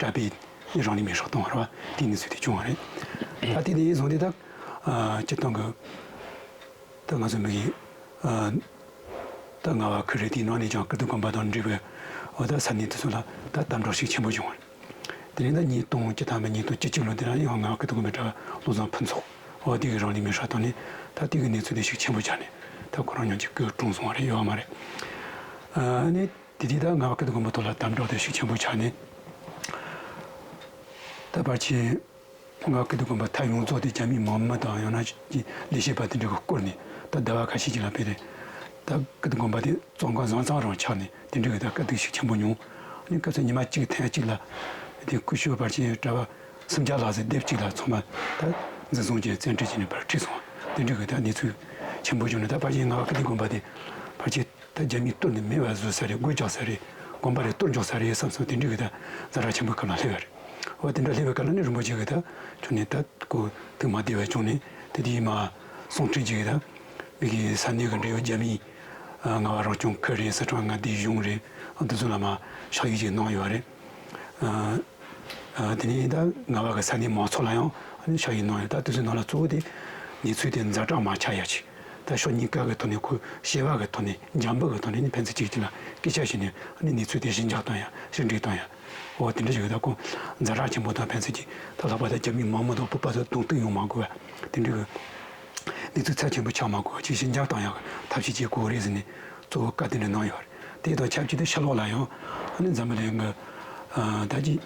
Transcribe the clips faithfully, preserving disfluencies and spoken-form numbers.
གྲྭ་པས་རང་ལུས་མེར་སྲེག་བཏང་བ་རེད་བ། དེའི་གནས་ཚུལ་དེ་བྱུང་བ་རེད། ད་དེ་ནས་བཟུང་སྟེ་ད་སྤྱིར་བཏང་གི་ད་ང་ཚོ་མི་གི་ད་རྔ་བ་ཁུལ་རེད། དེའི་ནང་ནས་ཀྱང་ཀིརྟི་དགོན་པ་དང་འབྲེལ་བའི་འོ་ད་ས་གནས་དེ་ཚོ་ལ་ད་དམ་དྲག་ཤུགས་ཆེན་པོ་བྱུང་བ་རེད། དེ་ནས་ད་ཉིས་སྟོང་བཅུ་ཐམ་པ་ཉིས་སྟོང་བཅུ་གཅིག་ལོ་དེ་ལ་ཡང་རྔ་བ་ཀིརྟི་དགོན་པའི་གྲྭ་པ་བློ་བཟང་ཕུན་ཚོགས་འོ་དེ་གིས་རང་ལུས་མེར་སྲེག་བཏང་ནས། ད་དེ་གི་གནས་ཚུལ་དེ་ཤུགས་ཆེན་པོ་ཆགས་ནས་ད་ཁོ་རང་ཉིད་ཀྱི་སྐུ་གྲོངས་སོང་བ་རེད། ཡོད་བ་མ་རེད། ཨ་ནི་དེ་དུས་ད་རྔ་བ་ཀིརྟི་དགོན་པ་ཐོག་ལ་དམ་དྲག་དེ་ཤུགས་ཆེན་པོ་ཆགས་ནས། ད་ཕལ་ཆེར་རྔ་བ་ཀིརྟི་དགོན་པ་མཐའ་ཡོངས་རྫོགས་དེ་རྒྱ་མིའི་དམག་མི་དང་ཡང་ན་ཅིག་ལས་བྱེད་པ་དེ་འདྲ་གིས་བསྐོར་ནས། ད་ཟླ་བ་ཁ་ཤས་ཅིག་ལ་ཕེབས་རེད། ད་ཀིརྟི་དགོན་པ་དེ་བཙོན་ཁང་བཟང་ཙམ་རང་ཆགས་ནས། དེ་འདྲ་གི་ད་དཀའ་སྡུག་ཤུགས་ཆེན་པོ་མྱོང་། ཨ་ནི་སྐབས་སུ་ཉི་མ་གཅིག་ཐེངས་གཅིག་ལ་དེ་སྐུ་ཞབས་ཕལ་ཆེར་གྲྭ་པ་སུམ་བརྒྱ་ལྷག་ཙམ་སྡེབ་གཅིག་ལ་ཚང་མ་ད་འཛིན་བཟུང་བྱས་བཙན་ཁྲིད་བྱས་ནས་ཕར་ཁྲིད་སོང་བ། དེ་འདྲ་གི་ད་གནས་ཚུལ་ཆེན་པོ་བྱུང་ནས། ད་ཕལ་ཆེར་རྔ་བ་ཀིརྟི་དགོན་པ་དེ་ཕལ་ཆེར་ད་རྒྱ་མིས་གཏོར་ནས་མེད་པ་བཟོ་ས་རེད། སྒོ་རྒྱག་ས་རེད། དགོན་པ་རེད་གཏོར་འཇོག་ས་རེད་བསམ་སོང་། དེ་འདྲ་གི་ད་ཛ་དྲག་ཆེན་པོའི་སྐབས་ལ་སླེབས་པ་རེད། འོ་དེ་འདྲ་སླེབས་པའི་སྐབས་ལ་ནི་རིན་པོ་ཆེ་གིས་ད་ཁྱོན་ནས་ད་ཁོ་ཐུགས་མ་བདེ་བ་བྱུང་ནས། དེ་དུས་མ་གསུང་འཕྲིན་ཅིག་གིས་ད་མི་གི་ས་གནས་གི་འབྲེལ་ཡོད་རྒྱ་མིའི་ཨ་རྔ་བ་རང་སྐྱོང་ཁུལ་རེད། སི་ཁྲོན་མངའ་སྡེའི་གཞུང་རེད། འདི་ཚོ་ལ་མ་ཕྱག་ཡིག་ཅིག་གནང་ཡོད་རེད། ཨ་ཨ་དེ་ནས་ད་རྔ་བ་གི་ས་གནས་མང་ཚོགས་ལ་ཡང་ཨ་ནི་ཕྱག་ཡིག་གནང་ཡོད། ད་དེ་ཚོའི་ནང་ལ་གཙོ་བོ་དེ་གནས་ཚུལ་དེ་ཛ་དྲག་མ་ཆགས་ཡ་ཅིག་ད་ཕྱོགས་གཉིས་ཀ་གི་ཐོག་ནས་ཁོས་བྱ་བ་གི་ཐོག་ནས་འཇམ་པོ་གི་ཐོག་ནས་ནི་ཕན་ཚུན་གཅིག་གཅིག་ལ་སྐད་ཆ་བཤད་ནས། ཨ་ནི་གནས་ཚུལ་དེ་ཞི་འཇགས་གཏོང་ཡ། ཞི་འགྲིག་གཏོང་ཡ། འོ་དེ་འདྲ་ཞིག་ད་ཁོ་ཛ་དྲག་ཆེན་པོ་དང་ཕན་ཚུན་གྱི་ད་ལྷག་པར་དུ་རྒྱ་མིའི་དམག་མི་དང་བོད་པ་ཚོ་གདོང་གཏུག་ཡོང་མ་དགོས་པ། དེ་འདྲ་གི་གནས་ཚུལ་ཚབས་ཆེན་པོ་ཆགས་མ་དགོས་པ་ཅིག་ཞི་འཇགས་གཏོང་ཡག་གི་ཐབས་ཤེས་ཅིག་དགོས་རེད་ཟེར་ནས་གཙོ་བོ་བཀའ་དེ་འདྲ་གནང་ཡོད་རེད། དེ་དང་ཆབས་ཅིག་ཏུ་ཕྱི་ལོགས་ལ་ཡང་ཨ་ནི་འཛམ་བུ་གླིང་གི་ཨ་ད་ཅིག་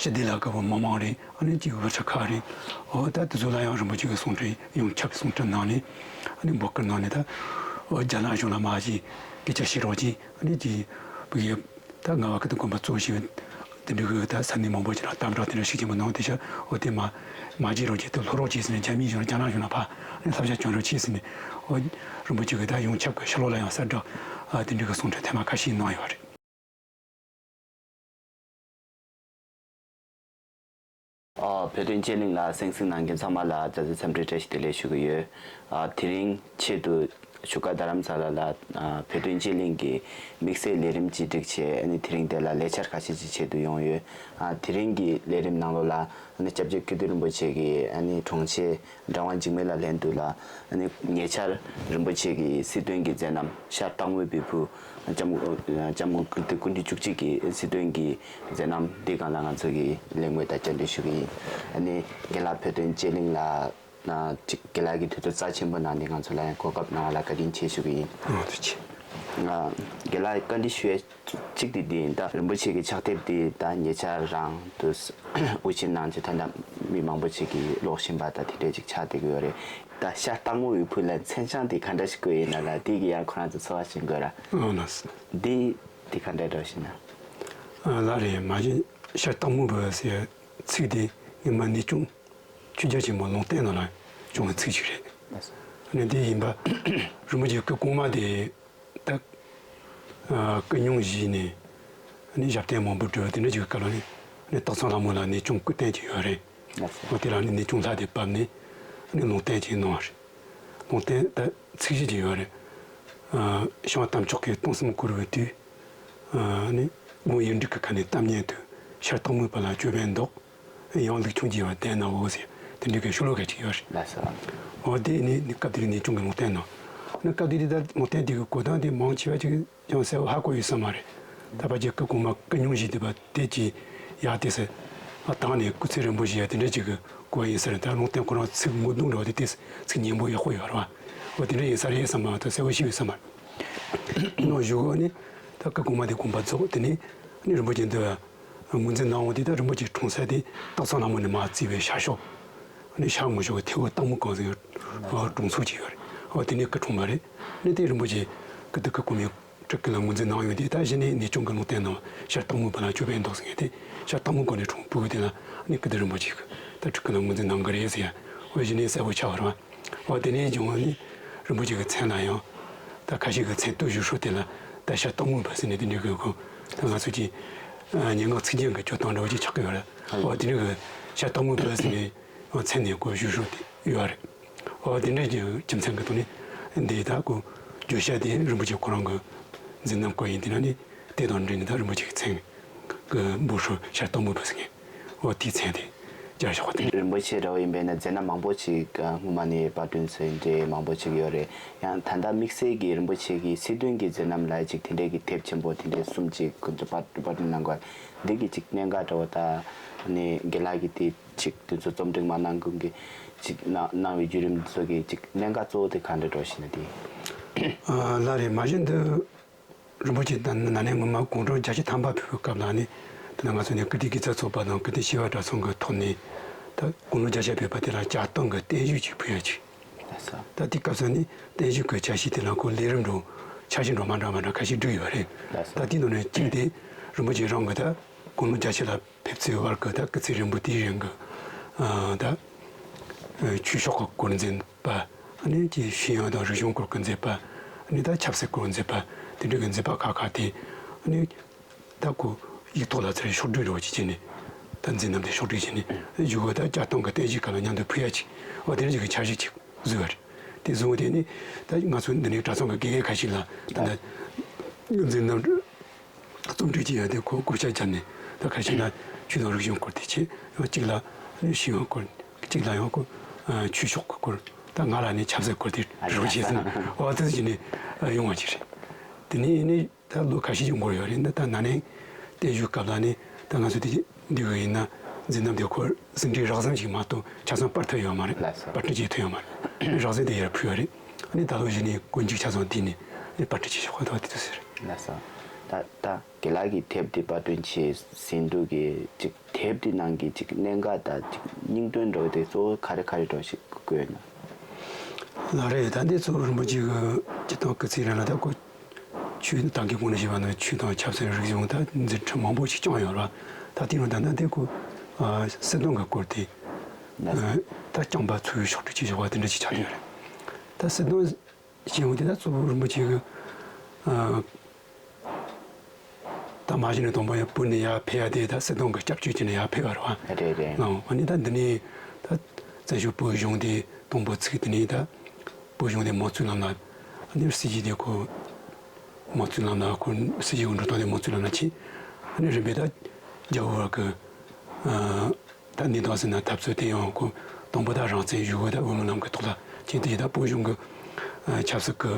ཞི་བདེ་ལ་དགའ་བོ་མི་མང་རེད། ཨ་ནི་ཅིག་ཝི་ཊི་ཁ་རེད། འོ་ད་དེ་ཚོ་ལ་ཡང་རིན་པོ་ཆེ་གི་གསུང་འཕྲིན་ཡོངས་ཁྱབ་ཀྱི་གསུང་འཕྲིན་གནང་ནས། ཨ་ནི་འབོད་སྐུལ་གནང་ནས། ད་འོ་རྒྱ་ནག་གཞུང་ལ་མ་ཅིག་སྐད་ཆ་བཤད་རོགས་གྱིས། ཨ་ནི་ཅིག་བོད་ཀྱི་ད་རྔ་བ་ཀིརྟི་དགོན་པ་གཙོ་བྱས་པའི་དེ་འདྲ་གི་ད་ས་གནས་མང་པོ་ཅིག་ལ་དམ་དྲག་དེ་འདྲ་ཤུགས་ཆེན་པོ་གནང་། དེ་ཤ་འོ་དེ་མ་མ་བརྗེད་རོགས་གྱིས། དེ་ལྷོད་རོགས་གྱིས་ཟེར་ནས་རྒྱ་མིའི་གཞུང་རྒྱ་ནག་གཞུང་ལ་ཕར་ཨ་ནི་བསླབ་བྱ་བསྐྱོན་རོགས་གྱིས་ཟེར་ནས། འོ་རིན་པོ་ཆེ་གིས་ད་ཡོངས་ཁྱབ་ཀྱི་ཕྱི་ལོགས་ལ་ཡང་གསལ་བསྒྲགས་ཨ་དེ་འདྲ་གི་གསུང་འཕྲིན་ཐེངས་མ་ཁ་ཤས་གནང་ཡོད་རེད། ཨ་བོད་དོན་དཔྱད་གླེང་ལ་གསན་གཟིགས་གནང་མཁན་ཚང་མ་ལ་དགའ་བསུ་འཚམས་འདྲི་བཀྲ་ཤིས་བདེ་ལེགས་ཞུ་གི་ཡོད། ཨ་དེ་རིང་ཆེད་དུ་བཞུགས་སྒར་རྡ་རམ་ས་ལ་ལ་ཨ་བོད་དོན་དཔྱད་གླེང་གི་དམིགས་བསལ་ལས་རིམ་ཅིག་སྒྲིག་བྱས། ཨ་ནི་དེ་རིང་དེ་ལ་ལས་འཆར་ཁ་ཤས་ཅིག་ཆེད་དུ་ཡོང་ཡོད། ཨ་དེ་རིང་གི་ལས་རིམ་ནང་ལོགས་ལ་ཨ་ནི་སྐྱབས་རྗེ་སྐྱིད་སྡུག་རིན་པོ་ཆེ་གིས་ཨ་ནི་དྲུང་ཆེ་གྲྭ་པ་འཇིགས་མེད་ལགས་ལྷན་དུ་ལ་ཨ་ནི་ཉེ་ཆར་རིན་པོ་ཆེ་གི་སྲིད་དོན་གྱི་མཛད་རྣམ་ཤར་སྟག་མོའི་བུ་ཕུ། ལྕམ་ལྕམ་སྐུ་དེ་སྐུ་ཕྲེང་བཅུ་གཅིག་གི་སྲིད་དོན་གྱི་མཛད་རྣམ་འདི་སྒང་ལ་ང་ཚོ་གིས་གླེང་མོལ་དང་བཅར་འདྲི་ཞུ་གི་ཡིན། ཨ་ནི་རྒན་ལགས་བོད་དོན་དཔྱད་གླེང་ལ་ན་ཅིག་རྒན་ལགས་ཀྱིས་དུས་ཚོད་རྩ་ཆེན་པོ་གནང་ནས་ང་ཚོ་ལ་ཡང་གོ་སྐབས་གནང་བ་ལ་བཀའ་དྲིན་ཆེ་ཞུ་གི་ཡིན། ཨ་ཐུགས་རྗེ་ཆེ། ང་རྒན་ལགས་བཀའ་འདྲི་ཞུ་ཡས་གཅིག་དེ་འདི་ཡིན། ད་རིན་པོ་ཆེ་གི་ཕྱག་དེབ་འདི་ད་ཉེ་ཆར་རང་དུ་དབུ་ཆེན་གནང་རྗེས་ད་ལྟ་མི་མང་པོ་ཅིག་གིས་ཀློག་བཞིན་པ་ད་དེ་འདྲས་ཅིག་ཆགས་བསྡད་ཀྱི་ཡོད་རེད། ད་ཤར་སྟག་མོ་བའི་བུ་ལ་མཚན་བྱང་དེ་ག་འདྲ་ཞིག་བཀོད་ཡིན་ན་ལ་དེ་གི་ཡང་ཁོ་རང་ཚོ་འཚོ་བ་ཞིག་དགོས་ར། ཨ་ལགས། འདི་དེ་ག་འདྲ་འདྲ་ཞིག་ན། ཨ་ལགས་རེད། མ་གཞི་ཤར་སྟག་མོ་བུ་ཟེར་ཚིག་དེ་སྔོན་མ་གནས་ཆུང་ཆོས་རྒྱལ་ཆེན་པོ་ལུང་བསྟན་ནང་ལ་བྱུང་བའི་ཚིག་ཅིག་རེད། ཨ་ནི་དེ་ཡིན་པ་རིན་པོ་ཆེ་སྐུ་གོང་མ་དེ་ད་ཨ་སྐུ་སྙུང་བཞེས་ནས་ཨ་ནི་ཞབས་བརྟན་མང་པོ་བསྒྲུབས། དེ་འདྲ་ཅིག་གི་སྐབས་ལ་ནི་ཨ་ནི་སྟག་ཚང་ལྷ་མོ་ལ་གནས་ཆུང་སྐུ་རྟེན་ཅིག་ཡོད་རེད། ལགས་སོ། འོ་དེ་ལ་ནི་གནས་ཆུང་ལྷ་དེ་བབས་ནས་ཨ་ནི་ལུང་བསྟན་ཅིག་གནང་བ་རེད། ལུང་བསྟན་ད་ཚིག་གཞི་ཅིག་ཡོད་རེད། ཨ་ཤིང་པ་རྟ་མཆོག་གིས་སྟོང་གསུམ་བསྐོར་བའི་དུས། ཨ་ནི་དགུང་ཡིག་འབྲུ་གི་ཁ་ནས་གཏམ་སྙན་དུ། ཤར་སྟག་མོའི་བུ་ལ་ཅོད་པན་འདོགས། ཡང་ལུག་ཆུང་རྒྱས་པ་བསྟེན་ནའོ་ཟེར་དེ་འདྲ་གི་ཤོ་ལོ་ཀ་ཅིག་ཡོད་རེད། ལགས་སོ། འོ་དེ་ནི་ནི་སྐབས་དེར་གནས་ཆུང་གི་ལུང་བསྟན་ནོ། ནི་སྐབས་དེར་ད་ལུང་བསྟན་དེ་གི་གོ་སྟངས་དེ་མང་ཆེ་བ་ཅིག་ཡང་གསལ་པོ་ཧ་གོ་ཡོད་ས་མ་རེད། ད་ཕལ་ཆེར་སྐུ་གོང་མ་སྐུ་སྙུང་བཞེས་བསྡད་པ་དེ་ཅིག་ཡག་དེ་ཟེར། ཨ་དང་ནས་སྐུ་ཚེ་རིང་པོ་བཞེས་ཡ་དེ་འདྲ་ཅིག་གི་གོ་བ་ཡིན་ས་རེད། ད་ལུང་བསྟན་ཁོ་རང་ཚིག་ངོ་གདོང་འདྲ་བ་དེ་དེ་ཚིག་སྙན་པོ་ཡག་པོ་ཡོད་རེད་བ། འོ་དེ་འདྲ་ཡིན་ས་རེད་བསམ་པ་ད་གསལ་པོ་ཤེས་ཡོད་ས་མ་རེད། ནང་བཞུགས་ནས་ད་སྐུ་གོང་མ་དེ་དགོངས་པ་རྫོགས། དེ་ནས་ནི་རིན་པོ་ཆེ་འདི་ངོས་འཛིན་གནང་འོང་དུས་ད་རིན་པོ་ཆེའི་གྲོང་གསེབ་དེ་སྟག་ཚང་ལྷ་མོ་ནས་མར་བརྩིས་པའི་ཤར་ཕྱོགས། ཨ་ནི་ཤར་ངོས་ཕྱོགས་ཀྱི་ཐེ་བོ་སྟག་མོ་སྒང་ཟེར་བའི་གྲོང་ཚོ་ཅིག་ཡོད་རེད། འོ་དེ་ནས་སྐུ་འཁྲུངས་པ་རེད། ཨ་ནི་དེ་རིན་པོ་ཆེ་སྐུ་དེ་སྐུ་གོང་མའི་སྤྲུལ་སྐུ་ལ་ངོས་འཛིན་གནང་ཡོང་དུས་ད་གཞི་ནས་གནས་ཆུང་གི་ལུང་བསྟན་ནང་ཤར་སྟག་མོའི་བུ་ལ་ཅོད་པན་འདོགས་ཟེར་མཁན་དེ་ཤར་སྟག་མོ་སྒང་ནས་འཁྲུངས་བུ་དེ་ལ་ཨ་ནི་སྐུ་དེ་རིན་པོ་ཆེ་གི་ད་སྤྲུལ་སྐུ་ལ་ངོས་འཛིན་གནང་གི་རེད་ཟེར་ཡ། འོ་གཞི་ནས་གསལ་པོ་ཆགས་པ་རེད་བ། འོ་དེ་ནས་བྱུང་བ་ནི་རིན་པོ་ཆེ་གི་མཚན་ལ་ཡང་ད་ཁ་ཤས་ཀྱིས་མཚན་བསྟོད་ཞུ་སྲོལ་དེ་ལ་ད་ཤར་སྟག་མོའི་བུ་ཟེར་ནས་དེ་འདྲའི་གི་གོ་ད་ང་ཚོ་གི་སྙན་ངག་ཚིག་རྒྱན་གྱི་སྤྱོད་སྟངས་འདྲ་བོ་ཅིག་ཆགས་ཀྱི་ཡོད་རེད། འོ་དེ་འདྲའི་གི་ཤར་སྟག་མོའི་བུ་ཟེར་ནས་མཚན་ནས་གོ་ཞུ་སྲོལ་དེ་ཡོད་རེད། འོ་དེ་འདྲའི་གི་རྒྱུ་མཚན་གྱི་ཐོག་ནས་འདི་ད་གོ་བརྗོད་བྱ་དེ་རིན་པོ་ཆེ་ཁོ་རང་གི་མཛད་རྣམ་སྐོར་ཡིན། དེ་ན་ནི་དེ་དང་འབྲེལ་ནས་ད་རིན་པོ་ཆེ་གི་མཚན་གི་འབོད་སྲོལ་ཤར་སྟག་མོའི་བུ་ཟེར་མཁན། འོ་དེའི་མཚན་དེ་སྦྱར་བཞག་པ་དེ་རེད། རིན་པོ་ཆེ་འདྲ་བོ་ཡིན་པས་ན་མཛད་རྣམ་མང་པོ་ཅིག་ཨ་སྔོན་མ་ནས་པར་སྐྲུན་ཚོས་འདྲ་མང་པོ་ཅིག་ཡོད་རེད། ཡང་ད་ལྟ་དམིགས་བསལ་གྱི་རིན་པོ་ཆེ་གི་སི་ཏུན་གྱི་མཛད་རྣམ་ལ་ཅིག་དེ་འདྲའི་གི་དེབ་ཆེན་པོ་དེ་འདྲའི་གསུམ་ཅིག་ཁོ་ཚོས་པར་པར་སྐྲུན་གནང་དགོས། འདི་གི་ཅིག་གནད་འགག་འདྲ་བོ་དང་ནི་རྒན་ལགས་ཀྱིས་དེ་ཅིག་དེ་ཚོ་རྩོམ་སྒྲིག་མ་གནང་གོང་གི་ཅིག་གནང་གནང་བའི་བརྒྱུད་རིམ་དེ་ཚོ་གི་ཅིག་གནད་འགག་གཙོ་བོ་དེ་ག་འདྲ་འདྲ་བོ་ཞིག་ན་དེ། ཨ་ལགས་རེད། མ་གཞི་འདི་རིན་པོ་ཆེ་ད་ན་ནས་སྔོན་མ་དགུང་གྲངས་བརྒྱད་ཅུ་ཐམ་པ་ཕེབས་པའི་སྐབས་ལ་ནི་དེ་ན་ང་ཚོ་ནས་ཀིརྟི་དགེ་རྩ་ཚོགས་པ་དང་ཀིརྟི་བྱེས་པ་གྲྭ་ཚང་གི་ཐོག་ནས་ད་དགུང་ལོ་བརྒྱད་ཅུ་ཕེབས་པ་དེ་ལ་གྱ་སྟོན་གྱི་བརྟན་བཞུགས་ཅིག་ཕུལ་ཡ་ཅིག་ད་དེ་སྐབས་སུ་ནི་བརྟན་བཞུགས་ཀྱི་ཆ་ཤས་དེ་ལ་ཁོ་ལས་རིམ་འགྲོ་ཆ་ཤས་འགྲོ་མ་འདྲ་མ་འདྲ་ཁ་ཤས་བསྒྲིགས་ཡོད་རེད། ད་དེ་ནང་ནས་གཅིག་དེ་རིན་པོ་ཆེ་རང་གི་ད་དགུང་ལོ་བརྒྱད་ཅུ་ལ་ཕེབས་ཚེ་བར་གྱི་ད་སྐུ་ཚེ་རིང་པོ་དེའི་རིང་གི་ཨ་ད་ཆོས་ཕྱོགས་ཀྱི་སྐོར་འཛིན་པ། ཨ་ནི་ཀྱི་ཤེས་ཡོན་དང་རིག་གཞུང་སྐོར་གྱི་མཛད་པ། ཨ་ནི་ད་ཆབ་སྲིད་སྐོར་མཛད་པ། དེ་འདྲ་གི་མཛད་པ་ཁག་ཁག་དེ་ཨ་ནི་ད་ཁོ་ཡིག་ཐོག་ལ་ཚུར་ཕྱོགས་བསྒྲིགས་རོགས་ཀྱི་བྱས་ནས་ད་མཛད་རྣམ་དེ་ཕྱོགས་བསྒྲིགས་བྱས་ནས་བཞུགས་སྒོ་ད་གྱ་སྟོན་གྱི་བརྟན་བཞུགས་སྐབས་ལ་མཉམ་དུ་ཕུལ་ཡ་ཅིག་འོ་དེ་འདྲ་ཅིག་གི་འཆར་གཞི་ཅིག་བཟོས་པ་རེད། དེ་བཟུང་བ་དེ་ནི་ད་ང་ཚོ་འདི་ནས་གྲྭ་ཚང་གི་དགེ་རྒན་ཁ་ཤས་ལ་ད་ད་མཛད་རྣམ་རྩོམ་སྒྲིག་བྱེད་ཡ་དེ་ཁོ་བགོ་བཤའ་བརྒྱབ་ནས་ད་ཁ་ཤས་ལ་ཆོས་དང་རིག་གཞུང་སྐོར་དེ་བྱས། ཡང་གཅིག་ལ་ཤེས་ཡོན་སྐོར། གཅིག་ལ་ཡང་ཁོ་ཆོས་ཕྱོགས་ཀྱི་སྐོར། ད་ང་ལ་ནི་ཆབ་སྲིད་སྐོར་དེ་རོགས་བྱས་ཟིན་འོ་དེ་བྱས་ནས་ཡོང་བ་ཅིག་རེད། དེ་ནས་ནི་ད་ལོ་ཁ་ཤས་ཀྱི་འགོར་ཡོད་རེད། འདི་ད་ན་ནིང་བརྟན་བཞུགས་སྐབས་ལ་ནི་ད་ང་ཚོ་དེ་འདི་ག་ཡིན་ན་མཛད་རྣམ་དེ་ཁོ་ཟིན་བྲིས་རགས་ཟིན་ཞིག་མ་གཏོགས་ཆ་ཚང་པར་ཐུབ་ཡོད་མ་རེད། ལགས་སོ། པར་སྐྲུན་བྱེད་ཐུབ་ཡོད་མ་རེད། རགས་ཟིན་དེ་ཡར་ཕུལ་བ་རེད། ཨ་ནི་ད་ལོ་གཞི་ནས་དཀོན་མཆོག་ཆ་ཚང་དེ་ནས་ཨ་ནི་པར་སྐྲུན་བྱེད་ཆོག་པ་ད་དེ་ཚོ་ཟེར། ལགས་སོ། ད་ད་རྒན་ལགས་ཀྱིས་དེབ་འདི་པར་སྐྲུན་བྱས་ཟིན་དུས་ཀྱི་ཅིག་དེབ་འདི་ནང་གི་ཅིག་གནད་འགག་དང་ཅིག་སྙིང་དོན་འདྲ་བོ་དེ་གཙོ་བོ་ག་རེ་ག་རེ་འདྲ་བོ་ཞིག་བཀོད་ཡོད་ན། ལགས་རེད། ད་འདི་གཙོ་བོ་རིན་པོ་ཆེ་གི་སྤྱིར་བཏང་སྐུ་ཚེ་རིང་ལ་ད་ཁོ་ཆོས་ད་གིན་གོང་ནས་ཞུས་པ་ནང་ཆོས་དང་ཆབ་སྲིད་རིག་གཞུང་ད་མཛད་འཕྲིན་མང་པོ་ཞིག་བསྐྱངས་ཡོད་རེད་བ། ད་དེ་རུ་ད་ལྟ་འདི་ཁོ་ཨ་སྲིད་དོན་གི་སྐོར་དེ་ཨ་ད་བསྐྱངས་པ་ཚོས་ཕྱོགས་སྒྲིག་བྱེད་ཆོག་པ་དེ་འདྲ་ཞིག་ཆགས་ཡོད་རེད། ད་སྲིད་དོན་ཞེས་པ་དེ་ད་གཙོ་བོ་རིན་པོ་ཆེ་གི་ཨ་ད་མ་གཞི་ནས་དང་པོ་ཡང་བོད་ནས་ཡར་ཕེབས་ཡ་དེ་ད་སྲིད་དོན་གི་སྐྱབས་བཅོལ་བྱས་ནས་ཡར་ཕེབས་པ་རེད་བ། རེད་རེད། ཨང་། ཨ་ནི་ད་འདི་ནས་ད་བཙན་བྱོལ་བོད་གཞུང་དེ་དང་པོ་ཚུགས། དེ་ནས་ད་བོད་གཞུང་དེ་མང་གཙོའི་ལམ་ལ། ཨ་ནི་སྲིད་བྱུས་དེ་ཁོ་མང་གཙོའི་ལམ་ལ་ཁོ་སྲིད་བྱུས་ཀྱི་འགྲོ་སྟངས་དེ་མང་གཙོའི་ལམ་ལ་ཕྱིན། ཨ་ནི་རིམ་པས་ད་རྒྱ་བོད་བར་གི་ཨ་ད་གནས་སྟངས་ཟེར་ན་འཐབ་རྩོད་དེ་ཡང་ཁོ་དང་པོ་ད་རང་བཙན་ཡུལ་དབུས་ད་བོད་མི་ལམ་གི་ཐོག་ལ་ཕྱིན། དེ་ཡིན་ད་བོད་གཞུང་གི་ཨ་ཆབ་སྲིད་གི་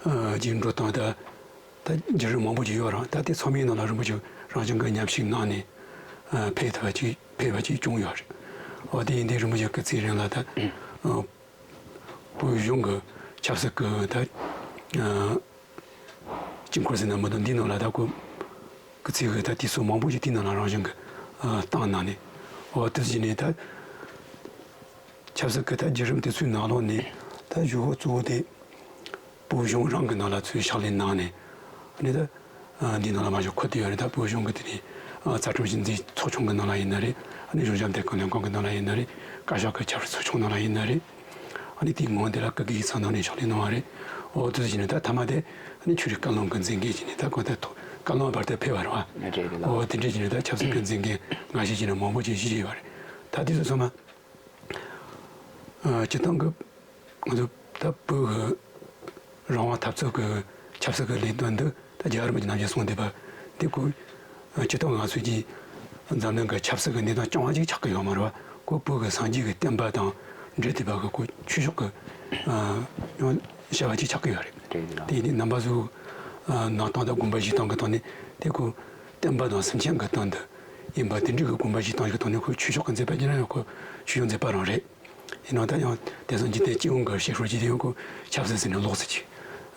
ཨ་ཅིག་འགྲོ་སྟངས་ད་ད་བརྒྱུད་རིམ་མང་པོ་ཅིག་ཡོད་རེད། ད་དེ་ཚང་མའི་ནང་ལ་རིན་པོ་ཆེ་རང་བྱུང་གི་མཉམ་ཞུགས་གནང་ནས་ཨ་ཕེབས་ཐུབ་པ་ཅིག་ཕེབས་པ་ཅིག་བྱུང་ཡོད་རེད། འོ་དེ་ཡིན་དུས་རིན་པོ་ཆེ་སྐུ་ཚེ་རིང་ལ་ད་ཨ་བོད་གཞུང་གི་ཆབ་སྲིད་ཀྱི་ད་ཨ་དཀྱིལ་འཁོར་ཟེར་ན་མི་འདུག་འདིའི་ནང་ལ་ད་ཁོ་སྐུ་ཚེ་གི་ད་དུས་ཚོད་མང་པོ་ཞིག་དེའི་ནང་ལ་རང་བཞིན་གྱི་ཨ་བཏང་གནང་ནས། འོ་དེ་བྱས་ནས་ད་ཆབ་སྲིད་ཀྱི་ད་བརྒྱུད་རིམ་དེ་ཚོའི་ནང་ལོགས་ནས་ད་གཞུག་གུ་གཙོ་བོ་དེ་བོད་གཞུང་རང་གི་ནང་ལ་ཚུར་ཕྱག་ལས་གནང་ནས། ཨ་ནི་ད་ཨ་འདིའི་ནང་ལ་མ་གཞི་འཁོད་དེ་ཡོད་རེད། ད་བོད་གཞུང་གི་དེ་ནས་ཨ་རྩ་ཁྲིམས་ཀྱི་འཛིན་ཚོགས་ཆུང་གི་ནང་ལ་ཡིན་ན་རེད། ཨ་ནི་གཞུང་ཞབས་འདེམས་ཁང་ལྷན་ཁང་གི་ནང་ལ་ཡིན་ན་རེད། བཀའ་ཤག་གི་ཆབ་སྲིད་ཚོགས་ཆུང་ནང་ལ་ཡིན་ན་རེད། ཨ་ནི་དེའི་སྔོན་དེ་ལ་སྐུ་སྒེར་ཡིག་ཚང་ནང་ནས་ཕྱག་ལས་གནང་བ་རེད། འོ་དེ་ཚོ་བྱས་ནས་ད་མཐའ་མ་དེ་ཨ་ནི་ཆོས་རིག་བཀའ་བློན་གྱི་མཛད་འགན་བྱས་ནས་ད་གང་ལྟར་ཐོག་བཀའ་བློན་བར་དུ་ཕེབས་པ་རེད་བ། རེད་རེད་ལགས། འོ་དེ་འདྲ་བྱས་ནས་ད་ཆབ་སྲིད་ཀྱི་མཛད་འགན་འགའ་ཤས་བྱས་ནས་མང་པོ་ཅིག་ཞུས་ཡོད་པ་རེད། ད་དེ་ཚོ་ཚང་མ་ཨ་སྤྱིར་བཏང་གི་ང་ཚོ་ད་བོད་ཀྱི་རང་དབང་འཐབ་རྩོད་ཀྱི་ཆབ་སྲིད་ཀྱི་ལས་དོན་འདི་ད་རྒྱལ་བ་རིན་པོ་ཆེ་ནམ་རྒྱུན་གསུངས་བསྡད་པ་འདི་ཁོ་སྤྱིར་བཏང་ང་ཚོ་གི་འཛམ་གླིང་གི་ཆབ་སྲིད་ཀྱི་གནས་སྟངས་རྐྱང་བ་ཅིག་ཆགས་ཀྱི་ཡོད་མ་རེད་བ། ཁོ་བོད་ཀྱི་སངས་རྒྱས་ཀྱི་བསྟན་པ་དང་འབྲེལ་བསྡད་པ་གི་ཁོ་ཆོས་ཕྱོགས་ཀྱི་ཨ་ཡང་བྱ་བ་ཅིག་ཆགས་ཀྱི་ཡོད་རེད། རེད་ལགས། དེ་ཡིན་དུས་རྣམ་པ་ཚོ་ཨ་གནང་སྟངས་དང་དགོངས་པ་བཞེས་སྟངས་ཀྱི་ཐོག་ནས་དེ་ཁོ་བསྟན་པ་དང་སེམས་ཅན་གྱི་དོན་དུ་ཡིན་པ་དེ་འདྲའི་གི་དགོངས་པ་བཞེས་སྟངས་ཀྱི་ཐོག་ནས་ཁོ་ཆོས་ཕྱོགས་ཀྱི་མཛད་པ་ཡིན་ན་ཡང་ཁོ་ཆོས་ཕྱོགས་མཛད་པ་རང་རེད། ཡིན་ནའང་ད་ཡང་དེང་སང་འཇིག་རྟེན་སྤྱི་ཡོངས་ཀྱི་བཤད་སྲོལ་ཅིག་དེ་ཡང་ཁོ་ཆབ་སྲིད་ཟེར་ནས་ལོགས་སུ་ཅིག་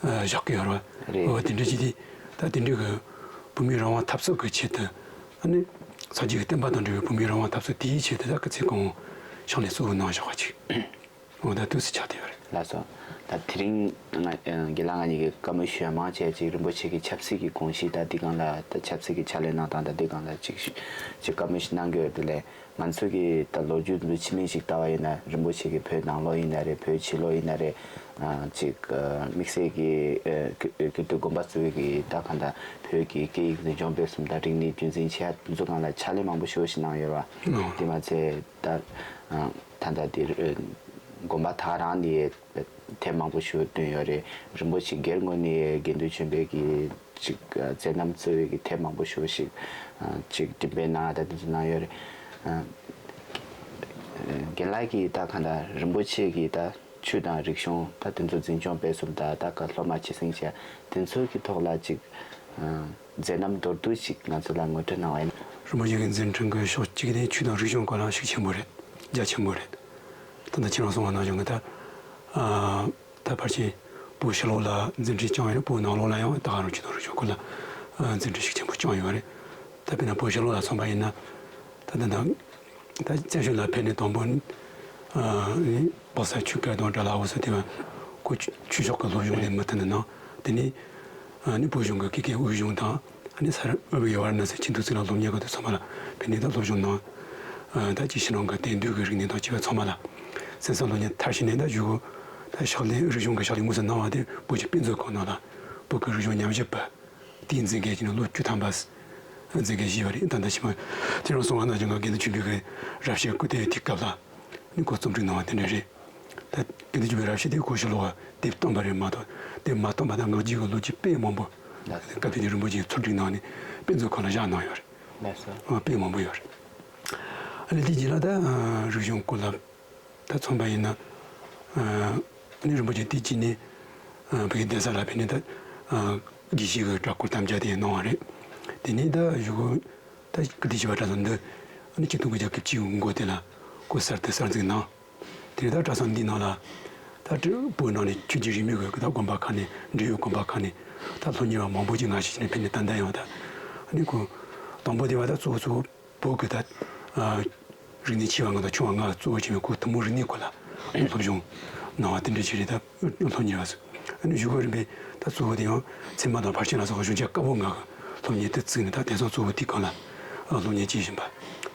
ཨ་བཞག་གི་ཡོད་རེད་བ། རེད། འོ་དེ་འདྲ་ཅིག་དེ་ད་དེ་འདྲའི་གི་བོད་མིའི་རང་དབང་འཐབ་རྩོད་ཀྱི་ཆེད་དུ་ཨ་ནི་སངས་རྒྱས་ཀྱི་བསྟན་པ་དང་འབྲེལ་བའི་བོད་མིའི་རང་དབང་འཐབ་རྩོད་དེའི་ཆེད་དུ་ད་སྐུ་ཚེ་གང་བོ་ཕྱག་ལས་གཙོ་བོ་གནང་བཞག་པ་ཅིག་འོ་ད་དུས་སུ་ཆགས་བསྡད་ཡོད་རེད། ལགས་སོ། ད་དེ་རིང་ང་རྒན་ལགས་ང་གཉིས་ཀྱིས་བཀའ་མོལ་ཞུ་ཡ་མང་ཆེ་ཅིག་རིན་པོ་ཆེ་གི་ཆབ་སྲིད་ཀྱི་དགོངས་གཞི་ད་འདི་སྒང་ལ་ད་ཆབ་སྲིད་ཀྱི་ཕྱག་ལས་གནང་སྟངས་ད་འདི་སྒང་ལ་ཅིག་ཅིག་བཀའ་མོལ་ཞིག་གནང་གི་ཡོད་དེ་ལས། ང་ཚོ་གི་ད་ལོ་རྒྱུས་འདི་ཕྱི་མིག་ཅིག་ལྟ་བ་ཡིན་ན་རིན་པོ་ཆེ་གི་བོད་ནང་ལོགས་ཡིན་ན་རེད། བོད་ཕྱི་ལོགས་ཡིན་ན་རེད། ཨ་ཅིག་ཨ་དམིགས་བསལ་གྱི་ཨ་ཀིར་ཀིརྟི་དགོན་པ་གཙོས་ཀྱི་ད་གང་ལྟར་བོད་ཀྱི་སྐད་ཡིག་འཛིན་སྐྱོང་སྤེལ་གསུམ་དང་རིག་གནས་རྒྱུན་འཛིན་བྱེད་ཡ་དེ་ཚོ་སྒང་ལ་ཕྱག་ལས་མང་པོ་ཞེ་པོ་ཞིག་གནང་ཡོད་རེད་བ། ཨོ། དེ་མ་ཚད་ད་ཨ་ད་ལྟ་དེ་ཨ་དགོན་པ་དག་རང་ནས་དེབ་མང་པོ་ཞིག་བཏོན་ཡོད་རེད། རིན་པོ་ཆེ་སྒེར་ངོས་ནས་དགེ་འདུན་ཆོས་འཕེལ་གྱི་ ཅིག་མཛད་རྣམ་གཙོ་བོའི་གི་དེབ་མང་པོ་ཞིག་ཅིག་འགྲེམས་སྤེལ་གནང་ཡ་ད་དེ་ཚོ་གནང་ཡོད་རེད། རྒན་ལགས་ཀྱིས་ད་གང་ལྟར་རིན་པོ་ཆེ་གིས་ད་ཆོས་དང་རིག་གཞུང་ད་དེ་ཚོ་འཛིན་སྐྱོང་སྤེལ་གསུམ་དང་ད་ག་སློབ་མ་སྤྱི་སེང་བྱས་དེ་ཚོའི་གི་ཐོག་ལ་ཅིག་མཛད་རྣམ་མདོར་བསྡུས་ཤིག་ང་ཚོ་ལ་ངོ་སྤྲོད་གནང་བ་ཡིན། རིན་པོ་ཆེ་གི་མཛད་འཕྲིན་གྱི་ཕྱོགས་གཅིག་ནས་ཆོས་དང་རིག་གཞུང་སྐོར་ལ་ཤུགས་ཆེན་པོ་རེད། རྒྱ་ཆེན་པོ་རེད། ད་ལྟ་ཁྱེད་རང་གསུངས་པ་ནང་བཞིན་གྱི་ད། ད་ཕལ་ཆེར་བོད་ཕྱི་ལོགས་ལ་མཛད་འཕྲིན་བསྐྱངས་ཡོད་རེད། བོད་ནང་ལོགས་ལ་ཡང་ད་ག་རང་ཆོས་དང་རིག་གཞུང་སྐོར་ལ་མཛད་འཕྲིན་ཤུགས་ཆེན་པོ་བསྐྱངས་ཡོད་རེད། ད་དཔེར་ན་བོད་ཕྱི་ལོགས་ལ་མཚོན་པ་ཡིན་ན། ད་ད་ད་ད་བཙན་བྱོལ་ལ་ཕེབས་ནས་དང་པོ་ནི་པ་སངས་ཆོས་སྐལ་དང་སྒྲ་ལྷ་འོད་ཟེར་དེ་བ་ཁོ་ཆོས་ཕྱོགས་ཀྱི་སློབ་སྦྱོང་ལས་མུ་མཐུད་ནས་གནང་། དེ་ནས་ནི་བོད་གཞུང་གི་དགེ་རྒན་དབུས་གཞུང་དང་ནི་ས་རུ་ཨུ་བི་ཡ་ཝཱ་ར་ཎ་སི་ཆེས་མཐོའི་གཙུག་ལག་སློབ་གཉེར་ཁང་དུ་ཚང་མ་ལ་ཕེབས་ནས་ད་སློབ་སྦྱོང་གནང་། ད་ཅིག་ཕྱི་ནང་གི་དེང་དུས་ཀྱི་རིག་གནས་དང་བཅས་པ་ཚང་མ་ལ་གསན་བསམ་སློབ་གཉེར་མཐར་ཕྱིན་ནས་ད་གཞུག་གུ་ད་ཕྱག་ལས་རིག་གཞུང་གི་ཕྱག་ལས་དངོས་སུ་གནང་བ་དེ་བོད་ཀྱི་དཔེ་མཛོད་ཁང་ནང་ལ་བོད་ཀྱི་རིག་གཞུང་ཉམས་ཞིབ་པ། དེའི་མཛད་འགན་གྱི་ནང་ལོ་བཅུ་ཐམ་པ་མཛད་འགན་བཞེས་པ་རེད། ད་ལྟ་ཕྱི་མ་དེ་རིང་སོང་བ་ན་ཅང་ག་དགེ་འདུན་ཆོས་འཕེལ་གྱི་རབ་བྱེད་སྐུ་དེབ་དེའི་སྐབས་ལ་ནི་ཁོ་རྩོམ་སྒྲིག་གནང་བ་དེ་འདྲ་རེད། ད་དགེ་འདུན་ཆོས་འཕེལ་རབ་བྱེད་དེ་ཁོ་ཕྱི་ལོགས་ལ་དེབ་བཏོན་པ་རེད་མ་གཏོགས་དེབ་མ་བཏོན་པ་དང་སྔ་རྗེས་ཀྱི་ལོ་རྒྱུས་དཔེ་མང་པོ་སྐབས་དེ་དུས་རིན་པོ་ཆེས་རྩོམ་སྒྲིག་གནང་ནས་དཔེ་མཛོད་ཁང་ལ་བཞག་གནང་ཡོད་རེད། དཔེ་མང་པོ་ཡོད་རེད། ཨ་ནི་དེ་རྗེས་ལ་ད་རིག་གཞུང་སྐོར་ལ། ད་མཚོན་པ་ཡིན་ན། ཨ་ནི་རིན་པོ་ཆེ་དེ་གཅིག་ནི། ཨ་བོད་ཀྱི་གདན་ས་ལ་ཕེབས་ནས་ད། ཨ་དགེ་བཤེས་ཀྱི་གྲྭ་སྐོར་དམ་བཅའ་དེ་གནང་བ་རེད། དེ་ནས་ད་གཞུག་གུ། ད་ཀིརྟི་བྱེ་བ་གྲྭ་ཚང་འདི། ཨ་ནི་ཆིག་སྟོང་དགུ་བརྒྱ་བརྒྱད་ཅུ་གི་འགོ་དེ་ལ་སྐོར་གསར་དུ་གསར་འཛུགས་གནང་། དེ་ནས་ད་གྲྭ་ཚང་འདིའི་ནང་ལ། ད་བོད་ནང་ནས་ཆོས་བརྒྱུད་རིས་མེད་ཀྱི་ད་དགོན་པ་ཁག་ནས་འབྲེལ་ཡོད་དགོན་པ་ཁག་ནས་ད་སློབ་གཉེར་བ་མང་པོ་ཅིག་སྔ་ཕྱི་བྱས་ནས་ཕེབས་ནས་ད་ལྟ་ཡང་ད། ཨ་ནི་ཁོ། དང་པོ་དེ་བ་ད་གཙོ་བོ་གཙོ་བོ། བོད་ཀྱི་ད། ཨ་རིག་གནས་ཆེ་བ་ལྔ་དང་ཆུང་བ་ལྔ་གཙོ་བོ་བྱས་པའི་ཁོ་ཐུན་མོང་རིག་གནས་སྐོར་ལ་སློབ་སྦྱོང་གནང་བ་དེ་འདྲ་ཞིག་རེད། ད་སློབ་གཉེར་བ་ཚོ། ཨ་ནི་གཞུག་གུ་རིམ་པས་ད་གཙོ་བོ་དེ་ཡང་ཚད་མ་དང་ཕར་ཕྱིན་ལ་སོགས་པ་གཞུང་ཆེན་བཀའ་པོད་ལྔ་གི་སློབ་གཉེར་དུ་བཙུགས་ནས་ད་དེང་སང་གཙོ་བོ་དེའི་སྒང་ལ་སློབ་གཉེར་བྱེད་བཞིན་པ། ཨ་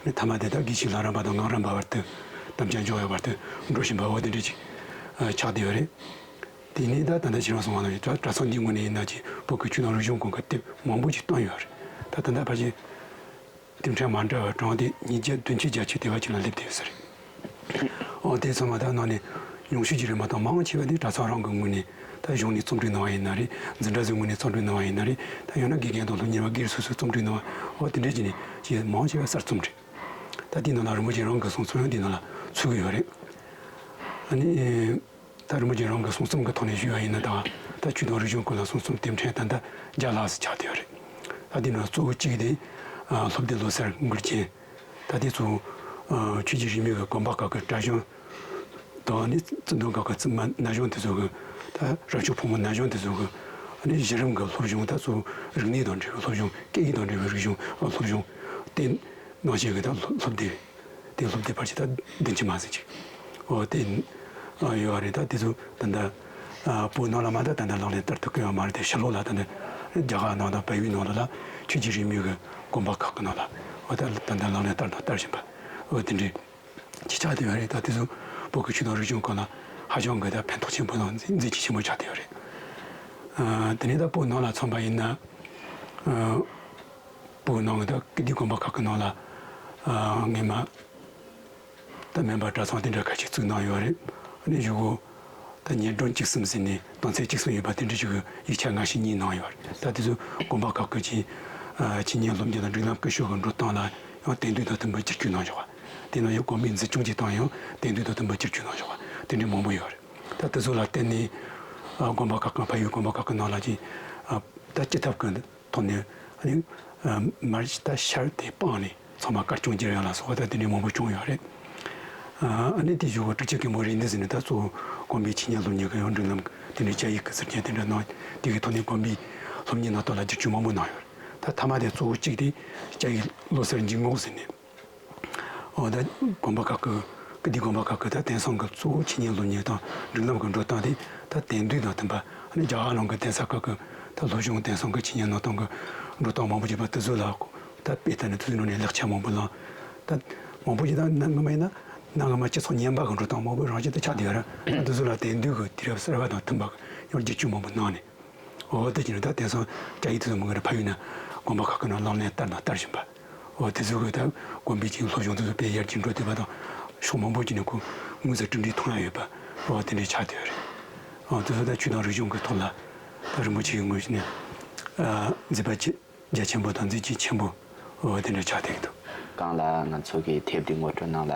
ནི་མཐའ་མ་དེ་ད་དགེ་བཤེས་ལྷ་རམས་པ་དང་ངག་རམས་པ་བར་དུ་དམ་བཅའ་འཇོག་ཡག་བར་དུ་འགྲོ་བཞིན་པ་འོ་དེ་འདྲ་ཅིག་ཆགས་བསྡད་ཡོད་རེད། དེ་ནས་ད་ད་ལྟ་ཁྱེད་རང་གསུངས་པ་ནང་བཞིན་གྲྭ་ཚང་འདིའི་ངོས་ནས་ཡིན་ན་ཅིག་བོད་ཀྱི་ཆོས་དང་རིག་གཞུང་སྐོར་གྱི་དེབ་མང་པོ་ཅིག་བཏོན་ཡོད་རེད། ད་ད་ལྟ་ཕལ་ཆེར། དེབ་ཕྲེང་མ་འདྲ་བ་གྲངས་དེ་ཉིས་བརྒྱ་བདུན་ཅུ་བརྒྱད་ཅུ་དེ་བ་ཅིག་ལ་སླེབས་བསྡད་ཡོད་ས་རེད། འོ་དེ་ཚང་མ་ད་ནང་ནས་ཉུང་ཤོས་ཅིག་རེད་མ་གཏོགས་མང་ཆེ་བ་དེ་གྲྭ་ཚང་རང་གི་ངོས་ནས་ད་གཞུང་ནས་རྩོམ་སྒྲིག་གནང་བ་ཡིན་ན་རེད། འཛིན་གྲྭ་ཚོའི་ངོས་ནས་རྩོམ་སྒྲིག་གནང་བ་ཡིན་ན་རེད། ད་ཡང་ན་དགེ་རྒན་དང་སློབ་གཉེར་བ་སྒེར་སོ་སོས་རྩོམ་སྒྲིག་གནང་བ་འོ་དེ་འདྲས་ཅིག་ནས་ཅིག་མང་ཆེ་བ་གསར་རྩོམ་རེད། ད་དེའི་ནང་ལ་རིན་པོ་ཆེ་རང་གི་གསུང་རྩོམ་ཡང་དེའི་ནང་ལ་ཚུད་ཀྱི་ཡོད་རེད། ཨ་ནི། ད་རིན་པོ་ཆེ་རང་གི་གསུང་རྩོམ་གྱི་ཐོག་ནས་ཞུས་པ་ཡིན་ན་ད་ད་ཆོས་དང་རིག་གཞུང་སྐོར་ལ་གསུང་རྩོམ་དེབ་ཕྲེང་ད་ལྟ་བརྒྱ་ལྷག་ཙམ་ཆགས་བསྡད་ཡོད་རེད། ད་དེ་ནང་གཙོ་བོ་གཅིག་དེ་སློབ་སྡེ་ལོ་གསར་འགུལ་རྐྱེན། ད་དེ་ཚོ་ཆོས་བརྒྱུད་རིས་མེད་ཀྱི་དགོན་པ་ཁག་གི་གྲྭ་གཞུང་དང་ནི་བཙུན་དོན་ཁག་གི་བཙུན་མ་ན་གཞོན་དེ་ཚོ་གི་ད་རབ་བྱུང་ཕོ་མོ་ན་གཞོན་དེ་ཚོ་གི་ཨ་ནི་གཞི་རིམ་གྱི་སློབ་སྦྱོང་ད་གཙོ་བོ་རིག་གནས་དང་འབྲེལ་བའི་སློབ་སྦྱོང་སྐད་ཡིག་དང་འབྲེལ་བའི་རིག་གཞུང་སློབ་སྦྱོང་དེ་ནང་བཞིན་གྱི་ད་སློབ་སྡེ། དེ་སློབ་སྡེ་ཕལ་ཆེར་ད་བདུན་ཅུ་མ་ཟིན་ཅིག་འོ་དེ་ཡོད་རེད། ད་དེ་ཚོ་ད་ལྟ་བོད་ནང་ལ་མ་ད་ད་ལྟ་ལག་ལེན་བསྟར་ཐུབ་ཀྱི་ཡོད་མ་རེད་དེ་ཕྱི་ལོགས་ལ་ད་ལྟ་རྒྱ་གར་ནང་དང་བལ་ཡུལ་ནང་ལ་ལ་ཆོས་བརྒྱུད་རིས་མེད་ཀྱི་དགོན་པ་ཁག་གི་ནང་ལ་འོ་ད་ད་ལྟ་ལག་ལེན་བསྟར་དང་བསྟར་བཞིན་པ་འོ་དེ་འདྲའི་ཅིག་ཆགས་བསྡད་ཡོད་རེད། ད་དེ་ཚོ་བོད་ཀྱི་ཆོས་དང་རིག་གཞུང་སྐོར་ལ་ཧ་ཅང་གི་ད་ཕན་ཐོགས་ཆེན་པོ་དང་མཛད་རྗེས་ཆེན་པོ་ཆགས་བསྡད་ཡོད་རེད། དེ་ནས་ད་བོད་ནང་ལ་མཚོན་པ་ཡིན་ན། བོད་ནང་གི་ད་ཀིརྟི་དགོན་པ་ཁག་གི་ནང་ལ་ཨ་སྔོན་མ་ད་སྨན་པ་གྲྭ་ཚང་དེ་འདྲ་ཁ་ཤས་བཙུགས་གནང་ཡོད་རེད། ཨ་ནི་གཞུག་གུ་ད་ཉིས་སྟོང་བཅུ་གསུམ་ཟིན་ནས་དོན་ཚན་བཅུ་གསུམ་ཡོད་པ་དེ་འདྲ་ཞིག་གི་ཡིག་ཆ་སྔ་ཕྱི་གཉིས་གནང་ཡོད་རེད། ད་དེ་ཚོ་དགོན་པ་ཁག་གི་ཆེད་ཨ་ཆེད་གཉེར་སློབ་གཉེར་དང་སྒྲིག་ལམ་བཀོད་ཤོག་གི་འགྲོ་སྟངས་ལ་ཡང་དེང་དུས་དང་མཐུན་པར་བསྒྱུར་བཅོས་གནང་ཆོག་པ། དེ་ནང་ཡང་དགོན་པའི་འཛིན་སྐྱོང་བྱེད་སྟངས་ཡང་དེང་དུས་དང་མཐུན་པར་བསྒྱུར་བཅོས་གནང་ཆོག་པ་དེ་འདྲ་མང་པོ་ཡོད་རེད། ད་དེ་ཚོ་ལ་བརྟེན་ནས་ཨ་དགོན་པ་ཁག་གི་ཕ་ཡུལ་དགོན་པ་ཁག་གི་ནང་ལ་ཅིག་ཨ་ད་སྤྱི་ཐབས་ཀྱི་ཐོག་ནས་ཨ་ནི་ཨ་མར་ད་ཤར་དེ་སྤངས་ནས་ཚང་མ་དཀར་སྐྱོང་བསྒྱུར་ཡ་ལ་སོགས་པ་ད་དེ་འདྲའི་མང་པོ་བྱུང་ཡོད་རེད། ཨ་ནི་དེ་གཞུག་གུ་སྤྲུལ་སྐྱབས་མཁན་པོ་རིགས་འདི་ཟེར་ནས་ད་གཙོ་བོ་དགོན་པའི་ཆེད་གཉེར་སློབ་གཉེར་གྱི་ཡང་སྒྲིག་ལམ་དེ་འདྲའི་བཅའ་ཡིག་གི་ཟུར་མཁན་དེ་འདྲ་གནང་དེ་གི་ཐོག་ནས་དགོན་པའི་སློབ་གཉེར་གནང་སྟངས་ལ་བསྒྱུར་བཅོས་མང་པོ་གནང་ཡོད་རེད། ད་མཐའ་མ་དེ་གཙོ་བོ་གཅིག་དེ་བཅའ་ཡིག་ལོ་གསར་འཇུག་ངོགས་ཟེར་ནས། འོ་ད་དགོན་པ་ཁག་གི་ཀིརྟི་དགོན་པ་ཁག་གི་ད་དེང་སང་གི་གཙོ་བོ་ཆེད་གཉེར་སློབ་གཉེར་དང་སྒྲིག་ལམ་གྱི་འགྲོ་སྟངས་དེ་ད་དེང་དུས་དང་མཐུན་པ་ཨ་ནི་རྒྱ་གར་ནང་གི་གདན་ས་ཁག་གི་ད་སློབ་སྦྱོང་དེང་སང་གི་ཆེད་གཉེར་གནང་སྟངས་གི་འགྲོ་སྟངས་མང་པོ་ཅིག་པ་དེ་ཚོ་ལ་ད་དཔེ་ལྟ་ནས་དེ་ཚོའི་ནང་ནས་ལེགས་ཆ་མང་པོ་བླངས། ད་མང་པོ་ཅིག་ད་གནའ་སྔ་མ་ཡིན་ན་གནའ་སྔ་མ་སྤྱི་ཚོགས་ཉམས་པ་གི་འགྲོ་སྟངས་མང་པོ་རང་བཞིན་དུ་ཆགས་བསྡད་ཡོད་རེད། ད་དེ་ཚོ་ལ་དེང་དུས་གི་དུས་རབས་གསར་པ་དང་མཐུན་པ་གི་ཡང་བསྒྱུར་བཅོས་མང་པོ་གནང་ནས། འོ་དེ་བཞིན་ད་དེང་སང་སྐྱ་ཡིག་དེ་ཚོ་མི་གི་རེ་ཕ་ཡུལ་ན་དགོན་པ་ཁག་གི་ནང་ལག་ལེན་བསྟར་དང་བསྟར་བཞིན་པ། འོ་དེ་ཚོ་གི་ད་དགོན་པའི་ཅིག་སློབ་སྦྱོང་དེ་ཚོ་དཔེ་ཡར་རྒྱས་འགྲོ་བསྡད་པ་དང་ཕྱོགས་མང་པོ་ཅིག་ནས་ཁོ་དངོས་སུ་གྲུབ་འབྲས་མཐོང་ཡ་ཡོད་པ། འོ་དེ་འདྲའི་ཆགས་བསྡད་ཡོད་རེད། འོ་དེ་ཚོ་ད་ཆོས་དང་རིག་གཞུང་གི་ཐོག་ལ་ད་རིན་པོ་ཆེ་གི་ངོས་ནས་ མཛད་པ་ཆེ་རྒྱ་ཆེན་པོ་དང་མཛད་རྗེས་ཆེན་པོ་འོ་དེ་འདྲ་ཆགས་བསྡད་ཀྱི་འདུག། གང་ལ་ང་ཚོ་གི་དེབ་འདི་ངོ་སྤྲོད་གནང་ལ།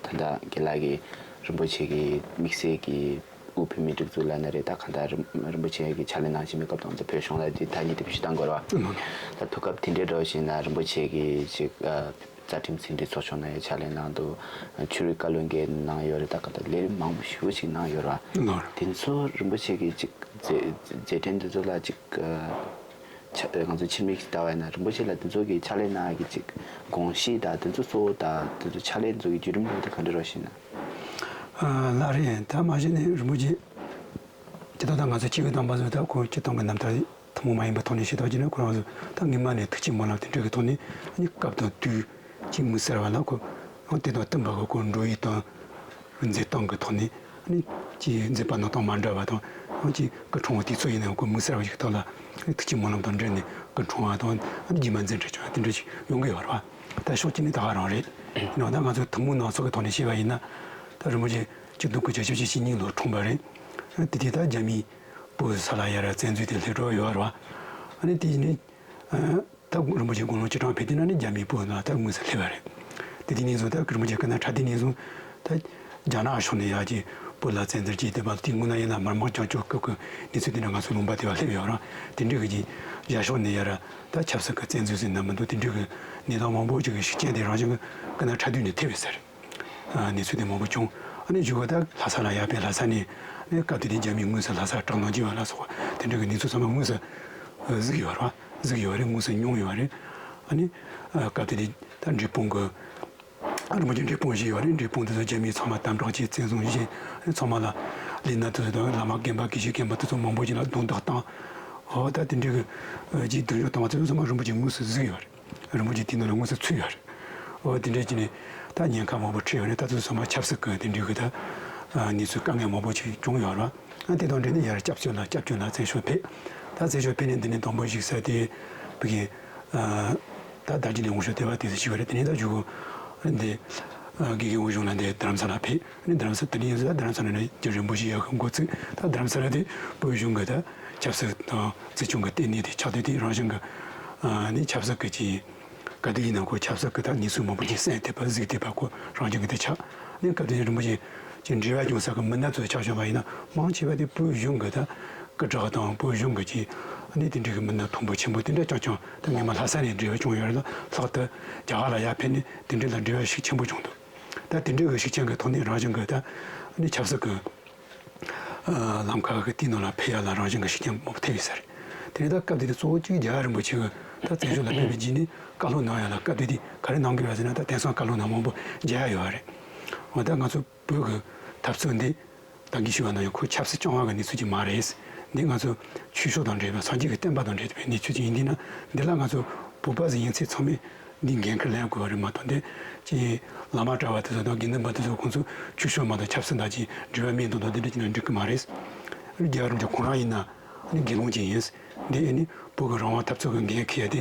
ད་ལྟ་རྒན་ལགས་ཀྱིས་རིན་པོ་ཆེ་གི་དམིགས་བསལ་གྱི་དབུ་བོད་མིའི་སྒྲིག་འཛུགས་ལ་ན་རེ། ད་གང་ལྟར་རིན་རིན་པོ་ཆེ་གི་ཕྱག་ལས་གནང་བཞིན་པའི་སྐབས་དང་། ད་བོད་གཞུང་ལ་དེ་ཐ་སྙད་དེ་བཞི་བཏང་དགོས་རེད་བ། ད་དུས་སྐབས་དེ་འདྲའི་འགྲོ་བཞིན་ན་རིན་པོ་ཆེ་གི་ཅིག་ཨ། རྩ་ཁྲིམས་ཟིན་བྲིས་ཚོགས་ཆུང་ནང་ཡང་ཕྱག་ལས་གནང་འདུག། ཆོས་རིག་བཀའ་བློན་གྱི་གནང་ཡོད་རེད། ད་ག་ད་ལས་རིམ་མང་པོ་ཞེ་པོ་ཅིག་གནང་ཡོད་རེད་བ། ལགས། དེ་ཚོ་རིན་པོ་ཆེ་གི་ཅིག་མཛད་མཛད་འཕྲིན་དེ་ཚོ་ལ་ཅིག་ཆ་ང་ཚོ་ཕྱི་མིག་ལྟ་བ་ཡིན་ན་རིན་པོ་ཆེ་ལ་དེ་ཚོ་གི་ཕྱག་ལས་གནང་ཡ་གི་ཅིག་དགོངས་གཞི་དང་དེ་ཚོ་གཙོ་བོ་དང་དེ་ཚོ་ཕྱག་ལས་དེ་ཚོ་གི་བརྒྱུད་རིམ་དེ་ག་འདྲ་རེད་ཞེ་ན། ལགས་རེད། ད་མ་གཞི་ནས་རིན་པོ་ཆེ་སྤྱིར་བཏང་ད་ང་ཚོ་སྐྱེས་བུ་དམ་པ་ཚོ་ད་ཁོང་སྤྱིར་བཏང་གི་རྣམ་ཐར་ཐུན་མོང་མ་ཡིན་པའི་ཐོག་ནས་བཤད་ཐུབ་ཀྱི་ན། ཁོ་རང་ཚོ་ད་སྔོན་མ་ནས་ཐུགས་བསྐྱེད་སྨོན་ལམ་དེ་འདྲ་གི་ཐོག་ནས་ཨ་ནི་སྐབས་དང་དུས་ཀྱི་དམིགས་བསལ་བ་ལ་ཁོ་ཡང་དེ་དང་བསྟུན་པ་གི་ཁོ་འགྲོ་ཡི་དང་མཛད་སྟངས་ཀྱི་ཐོག་ནས་ཨ་ནི་ཅིག་མཛད་པ་སྣ་ཚོགས་མ་འདྲ་བ་དང་། ཡང་ཅིག་སྐུ་འཁྲུངས་པ་དུས་ཚོད་ཡིན་ན་ཁོ་དམིགས་བསལ་བ་ཞིག་ཐོག་ལ་ཨ་ནི་ཐུགས་བསྐྱེད་སྨོན་ལམ་དང་འབྲེལ་ནས་སྐུ་འཁྲུངས་པ་དང་ཨ་ནི་རྗེས་མ་མཛད་འཕྲིན་བྱུང་བ་དེ་འདྲ་ཞིག་ཡོང་གི་ཡོད་རེད་བ། ད་ཕྱོགས་གཅིག་ནས་ད་ག་རང་རེད། ཡིན་ནའང་ད་ང་ཚོ་ཐུན་མོང་སྣ་ཚོགས་ཀྱི་ཐོག་ནས་བཤད་པ་ཡིན་ན། ད་རིན་པོ་ཆེ་ཆིག་སྟོང་དགུ་བརྒྱ་བརྒྱད་ཅུ་གྱ་གཉིས་ལོར་འཁྲུངས་པ་རེད། དེ་དུས་ད་རྒྱ་མིའི་བོད་ས་ལ་ཡར་བཙན་འཛུལ་དེ་སླེབས་འགྲོ་ཡོད་རེད་བ། ཨ་ནི་དེ་ནས་ད་རིན་པོ་ཆེ་དགུང་ལོ་བཅུ་གྲངས་ཕེབས་དུས་ན་ནི་རྒྱ་མིའི་བོད་ནང་ད་དངོས་སུ་སླེབས་པ་རེད། དེ་དུས་ནས་བཟུང་ད་རིན་པོ་ཆེ་སྐུ་ན་ཕྲ་དུས་ནས་བཟུང་ད་རྒྱ་ནག་ཕྱོགས་ནས་ཡར་གྱི་བོད་ལ་བཙན་འཛུལ་བྱས་བསྡད་པ་དེ་སྔོན་ན་ཡིན་ན་དམར་དམག་བྱང་ཆུབ་སྐབས་ཀྱི་གནས་ཚུལ་དེ་འདྲ་ང་ཚོ་ལུང་པ་དེ་བ་སླེབས་ཡོད་རེད། དེ་འདྲའི་གི་ཅིག་རྒྱ་ཕྱོགས་ནས་ཡར་ད་ཆབ་སྲིད་ཀྱི་བཙན་འཛུལ་ཟེར་ན་མི་འདུག། དེ་འདྲའི་གི་གནས་སྟངས་མང་པོ་ཅིག་གི་ཤུགས་རྐྱེན་དེ་རང་བཞིན་གྱི་སྐུ་ན་ཕྲ་དུས་ནས་ཐེབས་ཡོད་ས་རེད། ཨ་གནས་ཚུལ་དེ་མང་པོ་བྱུང་། ཨ་ནི་གཞུག་གུ་ད་ལྷ་ས་ལ་ཡར་ཕེབས། ལྷ་ས་ནས་ཨ་ནི་སྐབས་དེ་དུས་རྒྱ་མིས་དངོས་སུ་ལྷ་ས་བཀྲག་མདངས་རྒྱས་པ་ལ་སོགས་པ་དེ་འདྲ་གི་གནས་ཚུལ་ཚང་མ་དངོས་སུ་གཟིགས་ཡོད་རེད་བ། གཟིགས་ཡོད་རེད། དངོས་སུ་མྱོང་ཡོད་རེད། ཨ་ནི་ཨ་སྐབས་དེ་དུས་ད་འབྲས་སྤུངས་གི་ཨ་རིན་པོ་ཆེ་འབྲས་སྤུངས་བཞུགས་ཡོད་རེད། འབྲས་སྤུངས་དེ་ཚོ་རྒྱ་མིས་ཚང་མ་དམ་དྲག་བྱས་བཙན་བཟུང་བྱས། ཨ་ནི་ཚང་མ་ལ་ལས་སྣ་དེ་ཚོ་དང་བླ་མ་རྒན་པ་དགེ་བཤེས་རྒན་པ་དེ་ཚོ་མང་པོ་ཅིག་ལ་རྡུང་རྡེག་བཏང་། འོ་ད་དེ་འདྲ་གི་ཨ་ཅིག་སྡུག་སྦྱོང་བཏང་བ་དེ་ཚོ་ཚང་མ་རིན་པོ་ཆེ་དངོས་སུ་གཟིགས་ཡོད་རེད། རིན་པོ་ཆེ་དེའི་ནང་ལ་དངོས་སུ་ཚུད་ཡོད་རེད། འོ་དེ་འདྲ་བྱས་ནས་ད་ཉེན་ཁ་མང་པོ་འཕྲད་ཡོད་རེད། ད་དེ་ཚོ་ཚང་མ་ཆབ་སྲིད་ཀྱི་དེ་འདྲའི་གི་ད་ཨ་གནས་ཚུལ་དཀའ་ངལ་མང་པོ་ཅིག་བྱུང་ཡོད་རེད། ཨ་དེ་དང་འབྲེལ་ནས་ཡར་སྐྱབས་བཅོལ་ལ་སྐྱབས་བཅོལ་ལ་བཙན་བྱོལ་ཕེབས། ད་བཙན་བྱོལ་ཕེབས་ནས་འདི་ནས་དང་པོ་བཞུགས་ས་དེ་བོད་ཀྱི་ཨ་ད་རྡོ་རྗེ་གླིང་ཝང་ཆུ་སྡེ་བ་དེ་ཚོ་བཞུགས་པ་རེད། དེ་ནས་ད་གཞུག་གུ་འདི་ཨ་དགེ་རྒན་དབུ་བཞུགས་ལ་འདི་རྡ་རམ་ས་ལ་ཕེབས། ཨ་ནི་རྡ་རམ་ས་དེ་ནས་ཡིན་ཟེར། ད་རྡ་རམ་ས་ལ་ནི་རྒྱུ་རིན་པོ་ཆེ་ཡག་གི་འགོ་བཙུགས། ད་རྡ་རམ་ས་ལ་དེ་བོད་གཞུང་གི་ད་ཆབ་སྲིད་དང་སྲིད་སྐྱོང་གི་ལྟེ་གནས་དེ་ཆགས། དེ་དེ་རང་བཞིན་གི་ཨ་ནི་ཆབ་སྲིད་ཀྱི་ཅིག་ག་དུས་ཡིན་ན་ཁོ་ཆབ་སྲིད་ཀྱི་ད་གནས་ཚུལ་མང་པོ་ཅིག་གསན་ཐུབ་པ་གཟིགས་ཐུབ་པ་ཁོ་རང་བཞིན་གྱི་དེ་ཆགས། ཨ་ནི་སྐབས་དེ་ནས་རིན་པོ་ཆེ་ཅིག་འབྲེལ་བ་སྐྱོང་ས་གི་མི་སྣ་ཚོ་ཆ་བཞག་པ་ཡིན་ན་མང་ཆེ་བ་དེ་བོད་གཞུང་གི་ད་སྐུ་དྲག་དང་བོད་གཞུང་གི་ཅིག་ཨ་ནི་དེ་འདྲའི་གི་མི་སྣ་མཐོན་པོ་ཆེན་པོ་དེ་འདྲ་རྐྱང་རྐྱང་ད་སྔོན་མ་ལྷ་ས་ནས་འབྲེལ་བ་བྱུང་ཡོད་རེད། ལྷག་ཏུ་རྒྱ་གར་ལ་ཡར་ཕེབས་ནས་དེ་འདྲ་ལ་འབྲེལ་བ་ཤུགས་ཆེན་པོ་བྱུང་འདུག། ད་དེ་འདྲའི་གི་ཤུགས་རྐྱེན་གི་ཐོག་ནས་རང་བཞིན་གི་ད་ཨ་ནི་ཆབ་སྲིད་གི་ཨ་ལམ་ཁ་གི་དེའི་ནང་ལ་ཕེབས་ཡ་ལ་རང་བཞིན་གི་ཤུགས་རྐྱེན་མང་པོ་ཐེབས་ཡོད་ས་རེད། དེ་ནས་ད་སྐབས་དེ་དུས་གཙོ་བོ་གཅིག་རྒྱལ་བ་རིན་པོ་ཆེ་གི་ད་བཙན་བྱོལ་ལ་ཕེབས་པའི་རྗེས་ནས་བཀའ་སློབ་གནང་ཡ་ལ་སྐབས་དེ་དུས་ག་རེ་གནང་གི་ཡོད་ཟེར་ན། ད་དེང་སང་བཀའ་སློབ་ནང་མང་པོ་མཇལ་ཡ་ཡོད་རེད། འོ་ད་ང་ཚོ་བོད་གི་འཐབ་རྩོད་འདི་ད་གིན་ཞུས་པ་ནང་བཞིན་ཁོ་ཆབ་སྲིད་སྐྱོང་བ་གི་གནས་ཚུལ་ཅིག་མ་རེད། འདི་ང་ཚོ་ཆོས་ཕྱོགས་དང་འབྲེལ་བའི་སངས་རྒྱས་ཀྱི་བསྟན་པ་དང་འབྲེལ་བའི་གནས་ཚུལ་ཅིག་ཡིན་དུས་ན། འདི་ལ་ང་ཚོ་བོད་པ་ཟིག་ཡིན་ཚད་ཚང་མས་འདི་འགན་འཁུར་ལེན་དགོས་པ་རེད་མ་གཏོགས། འདི་ཅིག་བླ་མ་གྲྭ་བ་དེ་ཚོ་དང་དགེ་འདུན་པ་དེ་ཚོ་ཁོང་ཚོ་ཆོས་ཕྱོགས་མ་གཏོགས་ཆབ་སྲིད་དང་ཅིག་འབྲེལ་བ་མེད་མདོག་མདོག་འདི་འདྲ་ཅིག་ན་འགྲིག་གི་མ་རེད། རྒྱལ་བ་རིན་པོ་ཆེ་ཁོང་རང་ཡིན་ན་ཨ་ནི་དགེ་སློང་ཅིག་ཡིན། འདི་ཨ་ནི་བོད་ཀྱི་རང་དབང་འཐབ་རྩོད་ཀྱི་འགན་འཁྱེར་ཡ་དེ་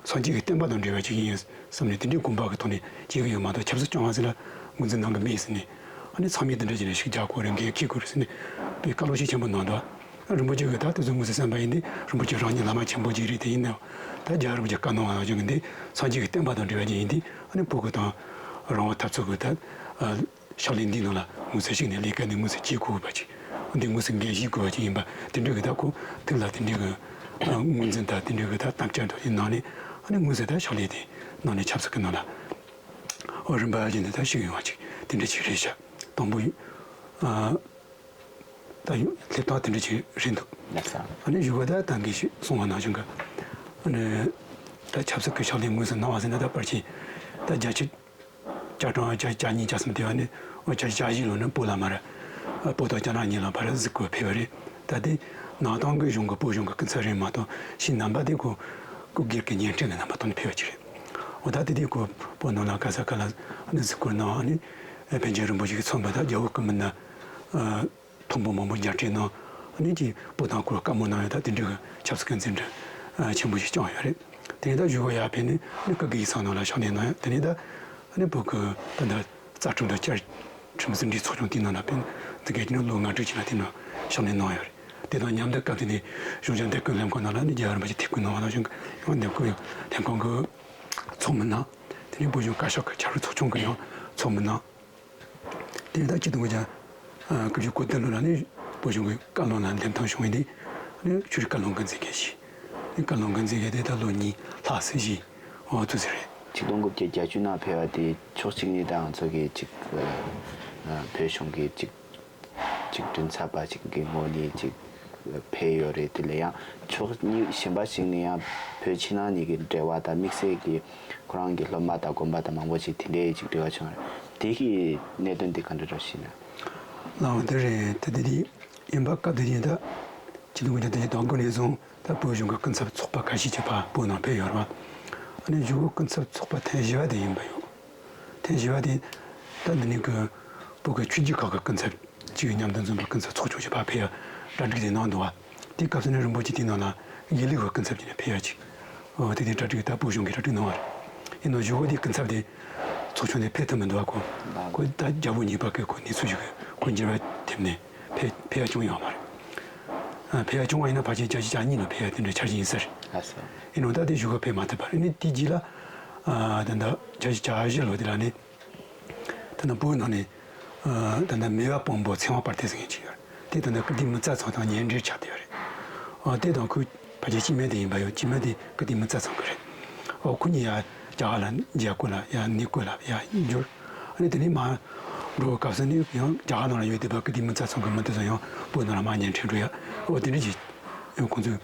སངས་རྒྱས་ཀྱི་བསྟན་པ་དང་འབྲེལ་བ་ཅིག་ཡིན་བསམ་ནས་དེ་འདྲའི་དགོངས་པ་གི་ཐོག་ནས་བྱེད་ཀྱི་ཡོད་མ་གཏོགས། ཆབ་སྲིད་སྐྱོང་བ་ཟེར་ལ་ངོས་འཛིན་གནང་གི་མེད་ཟེར་ནས། ཨ་ནི་ཚང་མས་དེ་འདྲ་བྱས་ནས་ཤུགས་རྒྱག་དགོས་རེད། འགན་འཁྱེར་དགོས་རེད་ཟེར་ནས་པའི་བཀའ་སློབ་ཤུགས་ཆེན་པོ་གནང་འདུག། ཨ་རིན་པོ་ཆེ་གིས་ད་དེ་ཚོ་དངོས་སུ་གསན་པ་ཡིན་དུས་རིན་པོ་ཆེ་རང་ཉིད་བླ་མ་ཆེན་པོ་ཅིག་རེད། དེ་ཡིན་ནའང་ད་རྒྱལ་བ་རིན་པོ་ཆེ་བཀའ་གནང་བ་ནང་བཞིན་གྱི་འདི་སངས་རྒྱས་ཀྱི་བསྟན་པ་དང་འབྲེལ་བ་ཅིག་ཡིན་དུས། ཨ་ནི་བོད་ཀྱི་དང་རང་དབང་འཐབ་རྩོད་ཀྱི་ད་ཕྱག་ལས་འདིའི་ནང་ལ་དངོས་སུ་ཞུགས་ནས་ལས་ཀ་འདི་དངོས་སུ་བྱེད་དགོས་པ་ཅིག། འདི་དངོས་སུ་འགན་བཞེས་དགོས་པ་ཅིག་ཡིན་པ་དེ་འདྲ་གི་ད་ཁོ་ཐུགས་ལ་དེ་འདྲ་གི་ངོས་འཛིན་དང་དེ་འདྲ་གི་ད་དམ་བཅའ་འདྲ་ཞིག་གནང་ནས། ཨ་ནི་དངོས་སུ་ད་ཕྱག་ལས་དེ་གནང་ནས་ཆབ་སྲིད་ཀྱི་ནང་ལ་ཨོ་རིམ་པ་བཞིན་དུ་ད་ཞུགས་ཡོང་བ་ཅིག་དེ་འདྲ་ཅིག་རེད་ཤག། དང་པོ་ཨ། ད་ཡོད་སླེབས་སྟངས་དེ་འདྲ་ཅིག་རེད་འདུག། ལགས་སོ། ཨ་ནི་བཞུགས་པ་ད་ད་གིན་ཞུས་སོང་བ་ནང་བཞིན་གི་ཨ་ནི་ད་ཆབ་སྲིད་ཀྱི་ཕྱག་ལས་དངོས་སུ་གནང་བ་ཟེར་ན། ད་ཕལ་ཆེར་ད་བརྒྱ་ཆ་བརྒྱ་གྲངས་བརྒྱ་བརྒྱ་གཉིས་བརྒྱ་གསུམ་དེ་བ་ནི། འོ་བརྒྱ་ཆ་བཞི་ལོ་ནི་བོད་ལ་མར་བོད་དང་རྒྱ་ནག་གཉིས་ལ་ཕར་གཟིགས་སྐོར་ཕེབས་པ་རེད། ད་དེ་ནང་ཏང་གི་གཞུང་གི་བོད་གཞུང་གི་སྐུ་ཚབ་རེད་མ་གཏོགས། ཕྱིའི་རྣམ་པ་དེ་ཁོ་སྐུ་སྒེར་གྱི་བརྙན་འཕྲིན་གྱི་རྣམ་པ་ཐོག་ནས་ཕེབས་པ་ཅིག་རེད། འོ་ད་དེ་དུས་ཁོ་བོད་ནང་ལ་ག་ས་ག་ལ་ཨ་ནི་གཟིགས་སྐོར་གནང་། ཨ་ནི་པཎ་ཆེན་རིན་པོ་ཆེ་གིས་མཚོན་པ་ད་རྒྱ་བོད་ཀྱི་མི་སྣ་མཐོན་པོ་མང་པོ་མཇལ་འཕྲད་གནང་། ཨ་ནི་ཅིག་བོད་དང་ཁོར་བཀའ་མོལ་གནང་ཡ། ད་དེ་འདྲ་གི་ཆབ་སྲིད་ཀྱི་འཛིན་གྲྭ་ཆེན་པོ་ཞིག་བསྐྱངས་ཡོད་རེད། དེ་ནས་ད་བཞུགས་སྒར་ཡར་ཕེབས་ནས་ཨ་ནི་སྐུ་སྒེར་ཡིག་ཚང་ནང་ལ་ཕྱག་ལས་གནང་ཡ། དེ་ནས་ད་ཨ་ནི་བོད་ཀྱི་ད་ལྟ་རྩ་ཁྲིམས་དང་བཅའ་ཁྲིམས་ཟིན་བྲིས་ཚོགས་ཆུང་དེའི་ནང་ལ་ཕེབས་ནས་འཛིན་གྲྭ་ནས་ལོ་ལྔ་དྲུག་ཅིག་ལ་དེའི་ནང་ཕྱག་ལས་གནང་ཡོད་རེད། དེ་དང་མཉམ་དུ་སྐབས་དེ་ནས་གཞུང་ཞབས་འདེམས་བསྐོའི་ལྷན་ཁང་ནང་ལ་ནི་རྒྱལ་བ་རིན་པོ་ཆེ་ཐུགས་ཁུར་གནང་བ་ནང་བཞིན་ཡང་འདེམས་བསྐོའི་ལྷན་ཁང་གི་ཚོགས་མི་གནང་། དེ་ནས་བོད་གཞུང་བཀའ་ཤག་གི་ཕྱག་རོགས་ཚོགས་ཆུང་གི་ཡང་ཚོགས་མི་གནང་། དེ་ནས་ད་ཆིག་སྟོང་དགུ་བརྒྱ་ཨ་དགུ་བཅུ་གོ་བདུན་ལོ་ལ་ནི་བོད་གཞུང་གི་བཀའ་བློན་ལ་འདེམས་ཐོན་བྱུང་བ་ཡིན་ཏེ། ནི་ཆོས་རིག་བཀའ་བློན་འགན་འཛིན་མཁན་ཞིག་ནི་བཀའ་བློན་འགན་འཛིན་མཁན་དེ་ད་ལོ་གཉིས་ལྷག་ཙམ་ཞིག་འོ་དུ་ཟེར་རེད། ཆིག་སྟོང་དགུ་བརྒྱ་བརྒྱད་ཅུ་ནང་ཕེབས་པ་དེ་ཕྱོགས་གཅིག་ནས་ད་ང་ཚོ་གི་ཅིག་ཨ་ཨ་བོད་གཞུང་གི་ཅིག་ཅིག་མགྲིན་ཚབ་པ་ཅིག་གི་ངོས་ནས་ཅིག་ཕེབས་ཡོད་རེད། དེ་ལས་ཡང་ཕྱོགས་གཉིས་གཞན་པ་ཞིག་ནས་ཡང་བོད་ཕྱི་ནང་གཉིས་ཀྱི་འབྲེལ་བ་དང་དམིགས་བསལ་གྱི་ཁོ་རང་གི་སློབ་མ་དང་དགོན་པ་དང་མང་པོ་ཅིག་དེ་འདྲའི་ཅིག་འབྲེལ་བ་བྱུང་རེད། དེ་གི་གནད་དོན་དེ་ག་འདྲ་འདྲ་ཞིག་ན། ལའང་དེ་རེད། དེ་དེ་དེ་ཡིན་པ་སྐབས་དེ་ཡིན་ད་ཆིག་སྟོང་དགུ་བརྒྱ་བདུན་ཅུ་དོན་དགུ་ནས་བཟུང་ད་བོད་གཞུང་གི་སྐུ་ཚབ་ཚོགས་པ་ཁ་ཤས་ཀྱི་བར་བོད་ནང་ཕེབས་ཡོད་རེད་བ། ཨ་ནི་གཞུང་གི་སྐུ་ཚབ་ཚོགས་པ་ཐེངས་བཞི་བ་དེ་ཡིན་པ་ཡོད། ཐེངས་བཞི་བ་དེ་ད་འདི་ནས་གི་བོད་ཀྱི་ཆོས་བརྒྱུད་ཁག་གི་སྐུ་ཚབ་ཅིག་མཉམ་དུ་འཛོམས་པའི་སྐུ་ཚབ་ཚོགས་ཆུང་ཞིག་ཕར་ཕེབས་ཡ་གྲ་སྒྲིག་དེ་གནང་འདུག་བ། དེ་སྐབས་སུ་ནི་རིན་པོ་ཆེ་དེའི་ནང་ལ་དགེ་ལུགས་ཀྱི་སྐུ་ཚབ་ཅིག་ནས་ཕེབས་ཡ་ཅིག་འོ་དེ་དེ་གྲ་སྒྲིག་ད་བོད་གཞུང་གི་གྲ་སྒྲིག་གནང་བ་རེད། ཡིན་ནའང་གཞུག་གུ་དེའི་སྐུ་ཚབ་དེ་ཚོགས་ཆུང་དེ་ཕེབས་ཐུབ་མི་འདུག་བ། ཁོ་ཁོ་ད་རྒྱལ་པོ་གཉིས་པ་གི་ཁོ་གནས་ཚུལ་ཞིག་གི་ཁོ་འགྱུར་བ་ཐེབས་ནས་ཕེབས་ཕེབས་ཡ་བྱུང་ཡོད་མ་རེད། ཨ་ཕེབས་ཡ་བྱུང་བ་ཡིན་ན་ཕལ་ཆེར་བརྒྱད་ཅུ་གྱ་གཉིས་ལ་ཕེབས་ཡ་དེ་འདྲའི་འཆར་གཞི་ཡིན་ས་རེད། ལགས་སོ། ཡིན་ནའང་ད་དེ་གཞུག་གུ་ཕེབས་མ་ཐུབ་པ་རེད། ནི་དེའི་རྗེས་ལ་ཨ་ད་ལྟ་བརྒྱད་ཅུ་གྱ་བཞི་ལོ་དེ་ལ་ནི་ད་ལྟ་བོད་ནང་ནས་ཨ་ད་ལྟ་མེས་པོ་དཔོན་པོ་ཚེ་དབང་དཔལ་ལྡན་ཟེར་མཁན་ཅིག་ཡོད་རེད། དེ་ད་ལྟ་ཀིརྟི་མི་ཚད་ཚང་དང་གཉེན་འབྲེལ་ཆགས་བསྡད་ཡོད་རེད། ཨ་དེ་དང་ཁོའི་ཕལ་ཆེར་སྐྱེ་དམན་དེ་ཡིན་པ་ཡོད། སྐྱེ་དམན་དེ་ཀིརྟི་མི་ཚད་ཚང་གི་རེད། ཨོ་ཁོ་གཉིས་ཡ་རྒྱ་གར་ལ་མཇལ་སྐོར་ལ་ཡ་གནས་སྐོར་ལ་ཡ་འབྱོར། ཨ་ནི་དེ་ནས་མར་འགྲོ་བའི་སྐབས་སུ་ནི་ཡང་རྒྱ་གར་ནང་ལ་ཡོད་བསྡད་པ་ཀིརྟི་མི་ཚད་ཚང་གི་མི་དེ་ཚོ་ཡང་བོད་ནང་ལ་མར་གཉེན་འཕྲད་འགྲོ་ཡ། ཨོ་དེ་འདྲ་ཅིག་ཡང་ཁོང་ཚོས་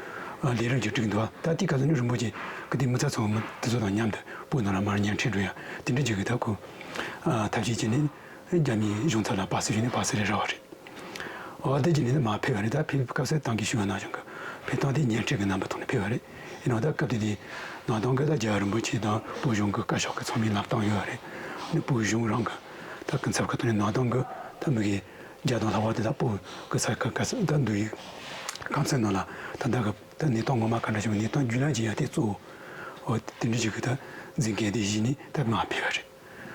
ཨ་ལས་རིམ་ཅིག་བསྒྲིགས་འདུག་ད་དེའི་སྐབས་སུ་ནི་རིན་པོ་ཆེ་ཀིརྟི་མི་ཚད་ཚང་གི་མི་དེ་ཚོ་དང་མཉམ་དུ་བོད་ནང་ལ་མར་གཉེན་འཕྲད་འགྲོ་ཡ་དེ་འདྲ་ཅིག་གི་ད་ཁོ་ཨ་ཐབས་ཤེས་བྱས་ནས་རྒྱ་མིའི་གཞུང་ཚབ་ལ་པ་སེ་བྱས་ནས་པ་སེ་རེད་ར་བ་རེད། འོ་དེ་བྱས་ནས་མར་ཕེབས་པ་རེད། ད་ཕེབས་པའི་སྐབས་སུ་ཏང་གིས་ཞུས་པ་ནང་བཞིན་གྱི་ཕེབས་སྟངས་དེ་གཉེན་འཕྲད་ཀྱི་རྣམ་པ་ཐོག་ནས་ཕེབས་པ་རེད། ཡིན་ནའང་ད་སྐབས་དེ་དུས་ནང་ཏང་གི་ད་རྒྱལ་བ་རིན་པོ་ཆེ་དང་བོད་གཞུང་གི་བཀའ་ཤག་གི་ཚང་མའི་ལབ་སྟངས་ཡོད་པ་རེད། ནི་བོད་གཞུང་རང་གི་ད་སྐུ་ཚབ་ཁ་ཐོག་ནས་ནང་ཏང་གི་ད་མི་གི་བརྒྱ་དང་ལྷག་པ་དེ་ད་བོད་གི་ས་ཁ་ཁ་ས་ད་འདུ་ཡི་ཁམས་ཚན་ནང་ལ་ད་ད་གི་ད་གནས་སྟངས་ངོ་མ་ག་འདྲ་བྱུང་། གནས་སྟངས་རྒྱུས་ལོན་བྱེད་ཡ་དེ་གཙོ་བོ་འོ་དེ་འདྲ་ཞིག་གི་ད་འཛིན་མཁན་དེ་གཞི་ནས་ད་མར་ཕེབས་པ་རེད།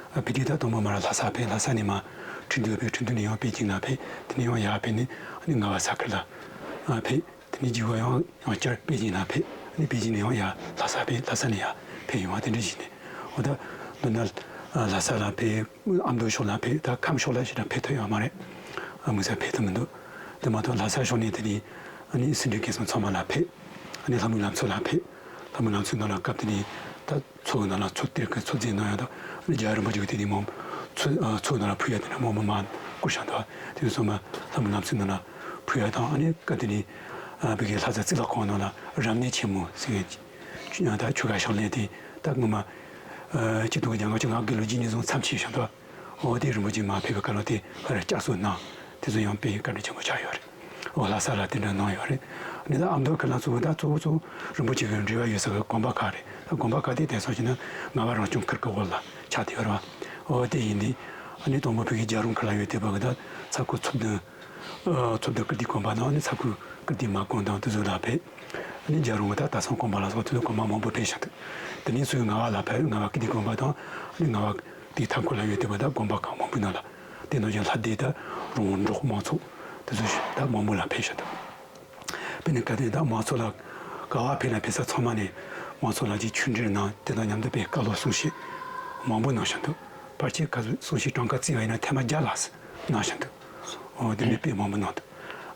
ཨ་ཕེབས་དུས་ད་དང་པོ་མར་ལྷ་ས་ཕེབས། ལྷ་ས་ནས་མར་ཁྲིན་ཏུའུ་ཕེབས། ཁྲིན་ཏུའུ་ནས་ཡང་པེ་ཅིང་ལ་ཕེབས། དེ་ནས་ཡང་ཡར་ཕེབས་ནས་ཨ་ནི་རྔ་བ་ས་ཁུལ་ལ་ཨ་ཕེབས། དེ་ནས་རྗེས་མ་ཡང་ཡང་བསྐྱར་པེ་ཅིང་ལ་ཕེབས། ཨ་ནི་པེ་ཅིང་ནས་ཡང་ཡར་ལྷ་ས་ཕེབས། ལྷ་ས་ནས་ཡར་ཕེབས་ཡོང་བ་དེ་འདྲ་ཞིག་ནས། འོ་ད་མདོར་ན་ཨ་ལྷ་ས་ལ་ཕེབས། ཨ་མདོ་ཕྱོགས་ལ་ཕེབས། ད་ཁམས་ཕྱོགས་ལ་ཞེ་དྲག་ཕེབས་ཐུབ་ཡོད་མ་རེད། ཨ་དམིགས་བསལ་ཕེབས་ཐུབ་མི་འདུག་དེ་མ་གཏོགས་ལྷ་ས་ཕྱོགས་ནས་དེ་ནས་ཨ་ནི་སེ་འབྲས་དགེ་གསུམ་ཚང་མ་ལ་ཕེབས། ཨ་ནི་ལྷ་མོའི་ལམ་ཚོ་ལ་ཕེབས། ལྷ་མོའི་ལམ་ཚོའི་ནང་ལ་སྐབས་དེ་ནས་ད་མཚོ་གི་ནང་ལ་མཚོ་གཏེར་གྱི་མཚོ་རྫས་གནང་ཡ་དང་། ཨ་ནི་རྒྱལ་བ་རིན་པོ་ཆེ་གིས་དེ་ནས་མོ་མཚོ་ཨ་མཚོ་ནང་ལ་ཕུལ་ཡ་དེ་འདྲ་མང་པོ་མར་བསྐུར་བཞག་འདུག་དེ་ཚོ་ཚང་མ་ལྷ་མོའི་ལམ་ཚོའི་ནང་ལ་ཕུལ་ཡ་དང་། ཨ་ནི་སྐབས་དེ་ནས་ཨ་བོད་ཀྱི་ལྷ་ས་གཙུག་ལག་ཁང་ནང་ལ་རབ་གནས་ཆེན་མོ་ཟེར་མཁན་ད་ཆོ་ག་ཕྱག་ལེན་དེ་ད་སྔོན་མ་ཨ་ཆིག་སྟོང་དགུ་བརྒྱ་ལྔ་བཅུ་ང་དགུ་ལོའི་རྗེས་ནས་བཟུང་མཚམས་ཆད་བཞག་འདུག་འོ་དེ་རིན་པོ་ཆེ་མར་ཕེབས་པའི་སྐབས་ལ་དེ་ཕར་བསྐྱར་གསོ་གནང་། དེ་ཚོ་ཡང་དཔེ་བཀའ་དྲིན་ཆེན་པོ་ཆགས་ཡོད་རེད། འོ་ལྷ་ས་ལ་དེ་འདྲ་གནང་ཡོད་རེད། ཨ་ནི་ད་ཨ་མདོ་ཁུལ་ལ་གཙོ་བོ་ད་གཙོ་བོ་གཙོ་བོ་རིན་པོ་ཆེ་གི་འབྲེལ་བ་ཡོད་ས་གི་དགོན་པ་ཁག་རེད། ད་དགོན་པ་ཁག་དེ་དེང་སང་བྱས་ན་རྔ་བ་རང་སྐྱོང་ཁུལ་གི་འོག་ལ་ཆགས་བསྡད་ཡོད་རེད་བ། འོ་དེ་ཡིན་དུས་ཨ་ནི་དང་པོ་བོད་ཀྱི་རྒྱལ་རོང་ཁུལ་ལ་ཡོད་བསྡད་པ་གི་ད་ཚ་ཁུལ་མཚོ་བདུན། ཨ་མཚོ་བདུན་ཀིརྟི་དགོན་པ་དང་། ཨ་ནི་ཚ་ཁུལ་ཀིརྟི་མ་དགོན་དང་དེ་ཚོ་ལ་ཕེབས། ཨ་ནི་རྒྱལ་རོང་གི་ད་སྟག་ཚང་དགོན་པ་ལ་སོགས་དེ་ཚོ་དགོན་པ་མང་པོ་ཕེབས་བཞག་འདུག་དེ་ནས་ཚུར་རྔ་བ་ལ་ཕེབས། རྔ་བ་ཀིརྟི་དགོན་པ་དང་། ཨ་ནི་རྔ་བ་དེའི་མཐའ་འཁོར་ལ་ཡོད་བསྡད་པ་ད་དགོན་པ་ཁག་མང་པོའི་ནང་ལ། དེ་ནང་བཞིན་ལྷ་སྡེ་ད་རོང་འབྲོག་མང་ཚོགས་དེ་ཚོ་ད་མང་པོ་ལ་ཕེབས་བཞག་འདུག་དཔེར་ན་སྐབས་དེ་ད་མང་ཚོགས་ལ་ག་བ་ཕེབས་ན་ཕེབས་ས་ཚང་མ་ནས་མང་ཚོགས་ལ་ཅིག་ཆོས་འབྲེལ་གནང་། དེ་དང་མཉམ་དུ་དཔེ་བཀའ་སློབ་གསུང་བཤད་མང་པོ་གནང་བཞག་འདུག་ཕལ་ཆེར་བཀའ་སློབ་གསུང་བཤད་གྲངས་ཀ་བརྩིས་པ་ཡིན་ན་ཐེངས་མ་བརྒྱ་ལྷག་ཙམ་གནང་བཞག་འདུག་འོ་དེ་འདྲའི་དཔེ་མང་པོ་གནང་འདུག་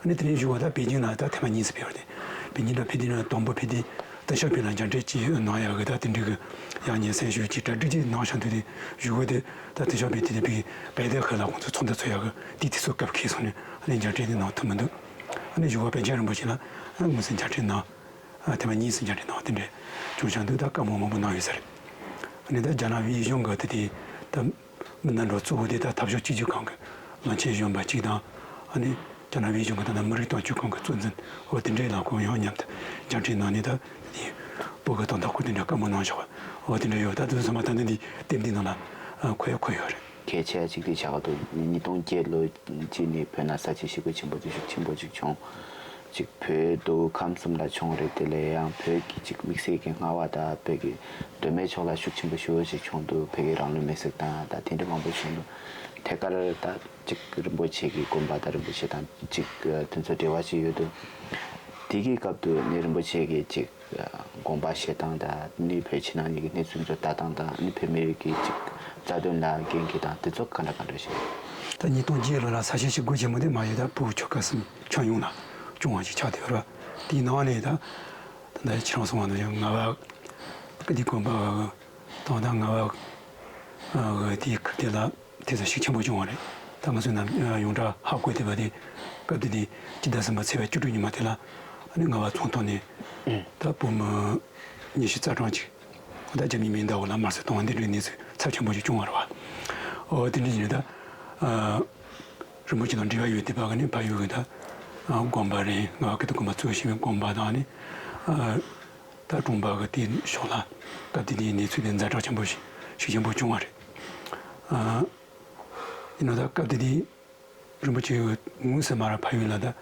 ཨ་ནི་དེ་ནས་གཞུག་གུ་ད་པེ་ཅིང་ལ་ད་ཐེངས་མ་གཉིས་ཙམ་ཕེབས་པ་རེད། པེ་ཅིང་ལ་ཕེབས་དུས་ན་དང་པོ་ཕེབས་དུས་ཏེང་ཞའོ་ཕིང་ལ་མཇལ་འཕྲད་ཅིག་གནང་ཡག་གི་ད་དེ་འདྲའི་གི་ཡང་སྙན་སེང་ཞུ་ཅིག་གྲ་སྒྲིག་ཅིག་གནང་བཞག་འདུག་དེ་གཞུག་གུ་དེ་ད་ཏེང་ཞའོ་ཕིང་དེ་ནས་ཕ་གི་བེ་ཏའི་ཧི་ལ་ཁོང་ཚོ་ཚོགས་འདུ་ཚོགས་ཡག་གི་དེ་དུས་ཚོད་སྐབས་འཁེལ་སོང་ནས་ཨ་ནི་མཇལ་འཕྲད་དེ་གནང་ཐུབ་མི་འདུག་ཨ་ནི་གཞུག་གུ་པཎ་ཆེན་རིན་པོ་ཆེ་ལ་ཨ་དངོས་སུ་མཇལ་འཕྲད་གནང་། ཨ་ཐེངས་མ་གཉིས་སུ་མཇལ་འཕྲད་གནང་བ་དེ་འདྲའི་བྱུང་བཞག་འདུག་ད་བཀའ་མོལ་མང་པོ་གནང་ཡོད་ས་རེད། ཨ་ནི་ད་རྒྱ་ནག་དབུས་གཞུང་གི་དེ་དེ་ད་མི་སྣ་འགྲོ་གཙོ་བོ་དེ་ད་འཐབ་ཕྱོགས་གཅིག་གྱུར་ཁང་གི་བློན་ཆེན་གཞོན་པ་གཅིག་དང་། ཨ་ནི་རྒྱ་ནག་དབུས་གཞུང་གི་ད་ལྟ་མི་རིགས་དོན་གཅོད་ཁང་གི་གཙོ་འཛིན་འོ་དེ་འདྲའི་ལ་ཁོང་ཡང་མཉམ་དུ་མཇལ་འཕྲད་གནང་ནས། ད་དེ་བོད་ཀྱི་དོན་དག་སྐོར་དེ་འདྲ་བཀའ་མོལ་གནང་བཞག་པ་འོ་དེ་འདྲ་ཡོད། ད་དེ་ཚོ་ཚང་མ་ད་ལྟ་འདི་དེབ་འདི་ནང་ལ་འཁོད་ཡ་འཁོད་ཡོད་རེད། གལ་ཆེ་གཅིག་དེ་ཆགས་འདུག་ཉིས་སྟོང་བརྒྱད་ལོ་གཅིག་ནས་བོད་ནང་ས་བྱི་ཞི་རྒོལ་ཆེན་པོ་དེ་ཤུགས་ཆེན་པོ་ཅིག་བྱུང་། ཅིག་བོད་མདོ་ཁམས་གསུམ་ལ་བྱུང་རེད། དེ་ལས་ཡང་བོད་ཀྱི་ཅིག་དམིགས་བསལ་གྱི་རྔ་བ་དང་བོད་ཀྱི་མདོ་སྨད་ཕྱོགས་ལ་ཤུགས་ཆེན་པོ་ཞེ་པོ་ཅིག་བྱུང་འདུག་བོད་ཀྱི་རང་ལུས་མེར་སྲེག་བཏང་ཡ་དང་དེ་འདྲ་མང་པོ་བྱུང་འདུག་ཐད་ཀར་ད་ཅིག་རིན་པོ་ཆེ་གི་དགོངས་པ་དང་རིན་པོ་ཆེ་དང་ཅིག་དེ་ཚོ་འབྲེལ་བ་ཞིག་ཡོད་དུས། དེ་གི་སྐབས་དུ་ནི་རིན་པོ་ཆེ་གི་ཅིག་དགོངས་པ་བཞེས་སྟངས་དང་ནི་བོད་ཕྱི་ནང་གཉིས་ཀྱི་གནས་ཚུལ་ཚོ་ལྟ་སྟངས་དང་ནི་བོད་མི་རིགས་ཀྱི་ཅིག་རྩ་དོན་ལ་འགན་འཁྱེར་སྟངས་དེ་ཚོ་ག་འདྲ་ག་འདྲ་ཞིག་ད་ཉིས་སྟོང་བརྒྱད་ལོ་ལ་ས་བྱི་ཞི་རྒོལ་ཆེན་མོ་དེ་མ་ཡོད་ད་བོད་ཆོལ་ཁ་གསུམ་ཁྱོན་ཡོངས་ལ་བྱུང་བ་ཞིག་ཆགས་བསྡད་ཡོད་རེད། དེའི་ནང་ནས་ད་ད་ལྟ་ཁྱེད་རང་གསུངས་པ་ནང་བཞིན་ང་བ་ཀིརྟི་དགོན་པ་དང་ད་ང་བ་དེའི་ཁུར་དེ་ལ་དེ་ཚོ་ཤུགས་ཆེན་པོ་བྱུང་བ་རེད། ད་ང་ཚོའི་ནམ་ཡོངས་གྲགས་ཧ་གོ་བསྡད་པ་དེ་སྐབས་དེ་དུས་སྤྱི་ཟླ་གསུམ་པ་ཚེས་པ་བཅུ་དྲུག་ཉིན་མ་དེ་ལ་ཨ་ནི་ང་བ་ཚོང་ཐོག་ནས་ད་བོད་མི་ཉི་ཤུ་རྩ་གྲངས་ཅིག་ད་རྒྱ་མིའི་མེ་མདའ་འོག་ལ་དམར་གསོད་བཏང་བ་འདི་འདྲའི་གནས་ཚུལ་ཚབས་ཆེན་པོ་ཞིག་བྱུང་བ་རེད་བ། ཨོ་དེ་འདྲ་ཡིན་ད་རིན་པོ་ཆེ་དང་འབྲེལ་བ་ཡོད་བསྡད་པ་གི་ནི་ཕ་ཡུལ་གི་ད་དགོན་པ་རེད། ང་བ་ཀིརྟི་དགོན་པ་གཙོ་བྱས་པའི་དགོན་པ་དང་ནི་ད་གྲོང་པ་གི་དེ་ཕྱོགས་ལ་སྐབས་དེ་དུས་གནས་ཚུལ་དེ་ཛ་དྲག་ཆེན་པོ་ཞིག་ཤུགས་ཆེན་པོ་བྱུང་བ་རེད། ཡིན་ན་ད་སྐབས་དེ་དུས་རིན་པོ་ཆེ་དངོས་སུ་མ་ར་ཕ་ཡུལ་ལ་ད་དེ་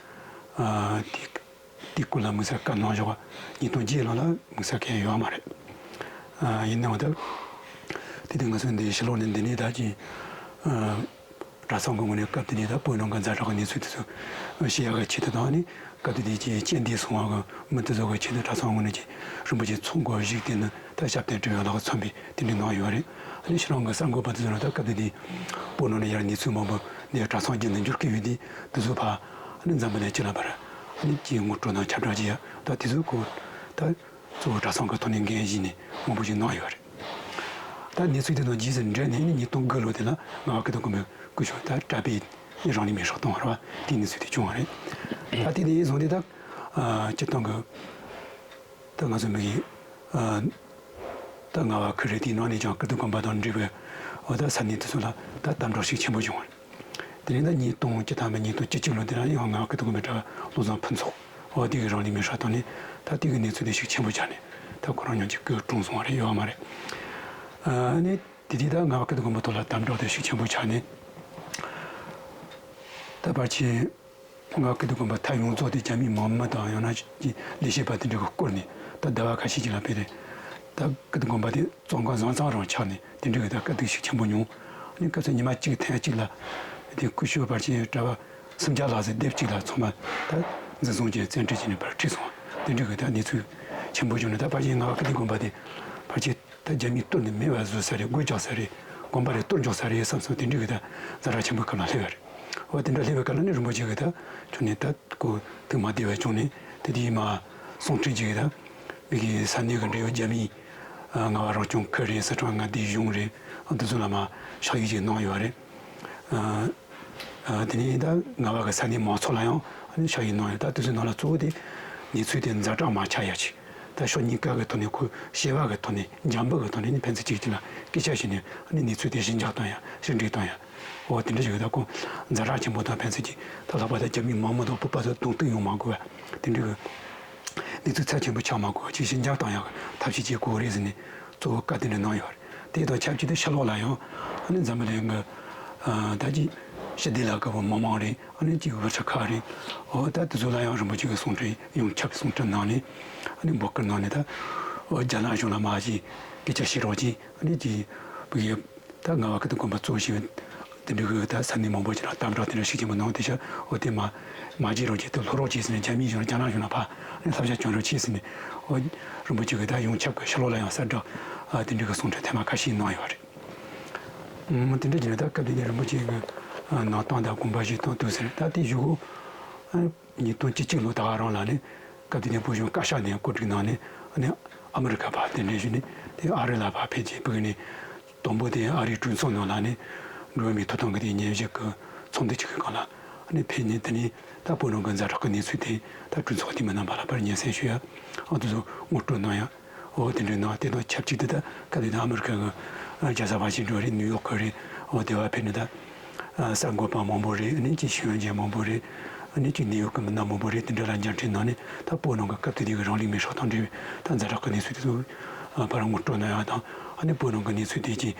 དེ་སྐོར་ལ་དམིགས་བསལ་བཀའ་གནང་ཞོག་ཉིས་སྟོང་བརྒྱད་ལོ་ལ་དམིགས་བསལ་གང་ཡང་ཡོད་མ་རེད། ཡིན་ནའང་ད་དེ་དུས་ང་ཚོ་འདི་ཕྱི་ལོགས་ནས་འདི་ནས་ད་ཅི་གྲྭ་ཚང་གི་ངོས་ནས་སྐབས་དེ་ནས་ད་བོད་ནང་གི་ཛ་དྲག་གི་གནས་ཚུལ་དེ་ཚོ་ཤེས་ཡག་གི་ཆེད་དུ་དང་ནི་སྐབས་དེ་དུས་ཀྱི་སྤྱན་ལྡན་སོང་བ་གི་མི་དེ་ཚོ་གི་ཆེད་དུ་གྲྭ་ཚང་ངོས་ནས་ཀྱི་རིན་པོ་ཆེ་ཚོགས་འགོ་བཞུགས་དེ་ནི་ད་ཞབས་བརྟན་སྒྲུབ་ཡག་ལ་གི་མཚོན་པའི་དེ་འདྲའི་གནང་ཡོད་རེད། ཨ་ནི་ཕྱི་ལོགས་གི་གསར་འགོད་པ་དེ་ཚོ་ལ་ད་སྐབས་དེ་དུས་བོད་ནང་ནས་ཡར་གནས་ཚུལ་མང་པོ་ནས་གྲྭ་ཚང་བརྒྱུད་ནས་འབྱོར་གི་ཡོད་དུས་དེ་ཚོ་ཕར་ཨ་ནི་འཛམ་བུ་གླིང་སྤྱི་ལ་ཕར་ཨ་ནི་ཀྱི་ངོ་སྤྲོད་དང་ཁྱབ་བསྒྲགས་བྱེད་ཡ་ད་དེ་ཚོ་གོ་ད་གཙོ་བོ་གྲྭ་ཚང་གི་ཐོག་ནས་འགན་བཞེས་ནས་མང་པོ་ཞིག་གནང་ཡོད་རེད། ད་གནས་ཚུལ་དེ་དང་རྗེས་སུ་འབྲེལ་ནས་ཨ་ནི་ཉིས་སྟོང་དགུ་ལོ་དེ་ལ་ང་བ་ཀིརྟི་དགོན་པའི་སྐུ་ཞབས་ད་གྲྭ་པའི་རང་ལུས་མེར་སྲེག་བཏང་བ་རེད་བ། དེའི་གནས་ཚུལ་དེ་བྱུང་བ་རེད། ད་དེ་ནས་བཟུང་སྟེ་ད་སྤྱིར་བཏང་གི་ད་ང་ཚོ་མི་གི་ད་ང་བ་ཁུ་རེ་དེའི་ནང་ནས་ཀྱང་ཀིརྟི་དགོན་པ་དང་འབྲེལ་བའི་འོ་ད་ས་གནས་དེ་ཚོ་ལ་ད་དམ་དྲག་ཤུགས་ཆེན་པོ་བྱུང་བ་རེད། དེ་ནས་ད་ཉིས་སྟོང་བཅུ་ཐམ་པ་ཉིས་སྟོང་བཅུ་གཅིག་ལོ་དེ་ལ་ཡང་ང་བ་ཀིརྟི་དགོན་པའི་གྲྭ་བ་བློ་བཟང་ཕུན་ཚོགས་འོ་དེ་གི་རང་ལུས་མེར་སྲེག་བཏང་ནས་ད་དེ་གི་གནས་ཚུལ་དེ་ཤུགས་ཆེན་པོ་ཆགས་ནས་ད་ཁོ་རང་ཉིད་ཀྱི་སྐུ་གྲོངས་སོང་བ་རེད་ཡོད་མ་རེད། ཨ་ནི་དེ་དུས་ད་ང་བ་ཀིརྟི་དགོན་པ་ཐོག་ལ་དམ་དྲག་དེ་ཤུགས་ཆེན་པོ་ཆགས་ནས་ད་ཕལ་ཆེར། ང་ཀིརྟི་དགོན་པ་མཐའ་ཡོངས་རྫོགས་དེ་རྒྱ་མིའི་དམག་མི་དང་ཡང་ན་ཅིག་ལས་བྱེད་པ་དེ་འདྲ་གིས་བསྐོར་ནས་ད་ཟླ་བ་ཁ་ཤས་ཅིག་ལ་ཕེབས་ཏེ་ད་ཀིརྟི་དགོན་པ་དེ་བཙོན་ཁང་བཟང་བཟང་རང་ཆགས་ནས་དེ་འདྲ་གི་ད་དཀའ་སྡུག་ཤུགས་ཆེན་པོ་མྱོང་། ཨ་ནི་སྐབས་སུ་ཉི་མ་གཅིག་ཐེངས་གཅིག་ལ་དེ་སྐུ་ཞབས་ཕལ་ཆེར་གྲྭ་པ་སུམ་བརྒྱ་ལྷག་ཙམ་སྡེབ་གཅིག་ལ་ཚང་མ་ད་འཛིན་བཟུང་བྱས་བཙན་ཁྲིད་བྱས་ནས་ཕར་ཁྲིད་སོང་། དེ་འདྲ་གི་ད་གནས་ཚུལ་ཆེན་པོ་བྱུང་ནས་ད་ཕལ་ཆེར་ང་ཀིརྟི་དགོན་པ་དེ་ཕལ་ཆེར། ད་རྒྱ་མིས་གཏོར་ནས་མེད་པ་བཟོ་ས་རེད། སྒོ་རྒྱག་ས་རེད། དགོན་པ་རེད་གཏོར་འཇོག་ས་རེད་བསམ་སོང་། དེ་འདྲ་གི་ད་ཛ་དྲག་ཆེན་པོའི་སྐབས་ལ་སླེབས་པ་རེད། འོ་དེ་འདྲ་སླེབས་པའི་སྐབས་ལ་ནི་རིན་པོ་ཆེ་གི་ད་ཁྱོན་ནས་ད་ཁོ་ཐུགས་མ་བདེ་བ་བྱུང་ནས་དེ་དུས་མ་གསུང་འཕྲིན་ཅིག་གི་ད་མི་གི་ས་གནས་གི་འབྲེལ་ཡོད་རྒྱ་མིའི་ཨ་རྔ་བ་རང་སྐྱོང་ཁུལ་རེད། སི་ཁྲོན་མངའ་སྡེའི་གཞུང་རེད། ཨ་འདི་ཚོ་ལ་མ་ཕྱག་ཡིག་ཅིག་གནང་ཡོད་རེད། ཨ། ཨ་དེ་ནས་ད་རྔ་བ་གི་ས་གནས་མང་ཚོགས་ལ་ཡང་ཨ་ནི་ཕྱག་ཡིག་གནང་ཡོད། ད་དེ་ཚོའི་ནང་ལ་གཙོ་བོ་དེ་གནས་ཚུལ་དེ་ཛ་དྲག་མ་ཆགས་ཡ་ཅིག་ད་ཕྱོགས་གཉིས་ཀ་གི་ཐོག་ནས་ཁོ་བྱ་བ་གི་ཐོག་ནས་འཇམ་པོ་གི་ཐོག་ནས་ནི་ཕན་ཚུན་གཅིག་གཅིག་ལ་སྐད་ཆ་བཤད་ནས་ཨ་ནི་གནས་ཚུལ་དེ་ཞི་འཇགས་གཏོང་ཡ་ཞི་འགྲིག་གཏོང་ཡ། འོ་དེ་འདྲ་ཞིག་ད་ཁོ་ཛ་དྲག་ཆེན་པོ་དང་ཕན་ཚུན་གཅིག་ད་ལྷག་པར་དུ་རྒྱ་མིའི་དམག་མི་དང་བོད་པ་ཚོ་རྡུང་རྡེག་ཡོང་མ་དགོས་པ་དེ་འདྲ་གི་གནས་ཚུལ་ཚབས་ཆེན་པོ་ཆགས་མ་དགོས་པ་ཅིག་ཞི་འཇགས་གཏོང་ཡ་གི་ཐབས་ཤེས་བྱེད་དགོས་རེད་ཟེར་ནས། གཙོ་བོ་བཀའ་དེ་འདྲ་གནང་ཡོད་རེད། དེ་དང་ཆབས་ཅིག་ཏུ་ཕྱི་ལོགས་ལ་ཡང་ཨ་ནི་འཛམ་བུ་གླིང་གི་ཨ་ད་ཅིག་ཞི་བདེ་ལ་དགའ་བོ་མི་མང་རེད། ཨ་ནི་ཅིག་བོད་ཆོལ་ཁ་རེད། འོ་ད་དེ་ཚོ་ལ་ཡང་རིན་པོ་ཆེ་གི་གསུང་འཕྲིན་ཡོངས་ཁྱབ་གསུང་འཕྲིན་གནང་ནས་ཨ་ནི་འབོད་སྐུལ་གནང་ནས་ད་འོ་རྒྱ་ནག་གཞུང་ལ་མ་ཅིག་སྐད་ཆ་བཤད་རོགས་གྱིས། ཨ་ནི་ཅིག་བོད་ཀྱི་ད་རྔ་བ་ཀིརྟི་དགོན་པ་གཙོ་བྱས་པའི་དེ་འདྲ་གི་ད་ས་གནས་མང་པོ་ཅིག་ལ་དམ་དྲག་དེ་འདྲ་ཤུགས་ཆེན་པོ་གནང་། དེ་ཤ་འོ་དེ་མ་མ་བརྗེད་རོགས་གྱིས། དེ་ལྷོད་རོགས་གྱིས་ཟེར་ནས་རྒྱ་མིའི་གཞུང་རྒྱ་ནག་གཞུང་ལ་ཕར་ཨ་ནི་བསླབ་བྱ་སྐྱོན་རོགས་གྱིས་ཟེར་ནས་འོ་རིན་པོ་ཆེ་གི་ད་ཡོངས་ཁྱབ་ཀྱི་ཕྱི་ལོགས་ལ་ཡང་གསལ་བསྒྲགས་ཨ་དེ་འདྲ་གི་གསུང་འཕྲིན་ཐེངས་མ་ཁ་ཤས་གནང་ཡོད་རེད། ཨུམ་དེ་འདྲ་བྱས་ནས་ད་སྐབས་དེ་ནས་རིན་པོ་ཆེ་གི་ཨ་གནང་སྟངས་དང་དགོངས་པ་བཞེས་སྟངས་དུས་ཟེར་ད་དེ་གཞུག་གུ་ཨ་ཉིས་སྟོང་བཅུ་གཅིག་ལོ་ད་ག་རང་ལ་ནི་སྐབས་དེ་ནས་བོད་གཞུང་བཀའ་ཤག་ནས་གོ་སྒྲིག་གནང་ནས་ཨ་ནི་ཨ་མི་རི་ཀ་ཕར་གདན་འདྲེན་ཞུས་ནས་དེ་ཨ་རི་ལ་ཕར་ཕེབས་རྗེས་ཕ་གི་ནས་དང་པོ་དེ་ཨ་རིའི་གྲོས་ཚོགས་ནང་ལ་ནི་འགྲོ་བ་མིའི་ཐོབ་ཐང་གི་དེ་ཉམས་ཞིབ་ཀྱི་ཚོགས་འདུ་ཅིག་གི་སྒང་ལ་ཨ་ནི་ཕེབས་ནས་དེ་ནས་ད་བོད་ནང་གི་ཛ་དྲག་གི་གནས་ཚུལ་དེ་ད་གྲོས་ཚོགས་འཐུས་མི་རྣམ་པ་ལ་ཕར་སྙན་སེང་ཞུ་ཡ་ཨ་དེ་ཚོ་ངོ་སྤྲོད་གནང་ཡ། འོ་དེ་འདྲའི་ནང་དེ་དང་ཆབས་ཅིག་ཏུ་ད་སྐབས་དེ་ད་ཨ་མི་རི་ཀ་གི་རྒྱལ་ས་ཝ་ཤིང་ཊོན་རེད། ནིའུ་ཡོག་གི་རེད། འོ་དེ་བ་ཕེབས་ནས་ད་གསར་འགོད་པ་མང་པོ་རེད། ཨ་ནི་ཅིག་ཤེས་ཡོན་ཅན་མང་པོ་རེད། ཨ་ནི་ཅིག་ནིའུ་ཡོག་གི་མི་སྣ་མང་པོ་རེད། དེ་འདྲ་ལ་མཇལ་འཕྲད་གནང་ནས་ད་བོད་ནང་གི་སྐབས་དེ་དུས་ཀྱི་རང་ལུས་མེར་སྲེག་དང་འབྲེལ་བའི་ད་ཛ་དྲག་གི་གནས་ཚུལ་དེ་ཚོ་ཕར་ངོ་སྤྲོད་གནང་ཡ་དང་། ཨ་ནི་བོད་ནང་གི་གནས་ཚུལ་དེ་ཅིག་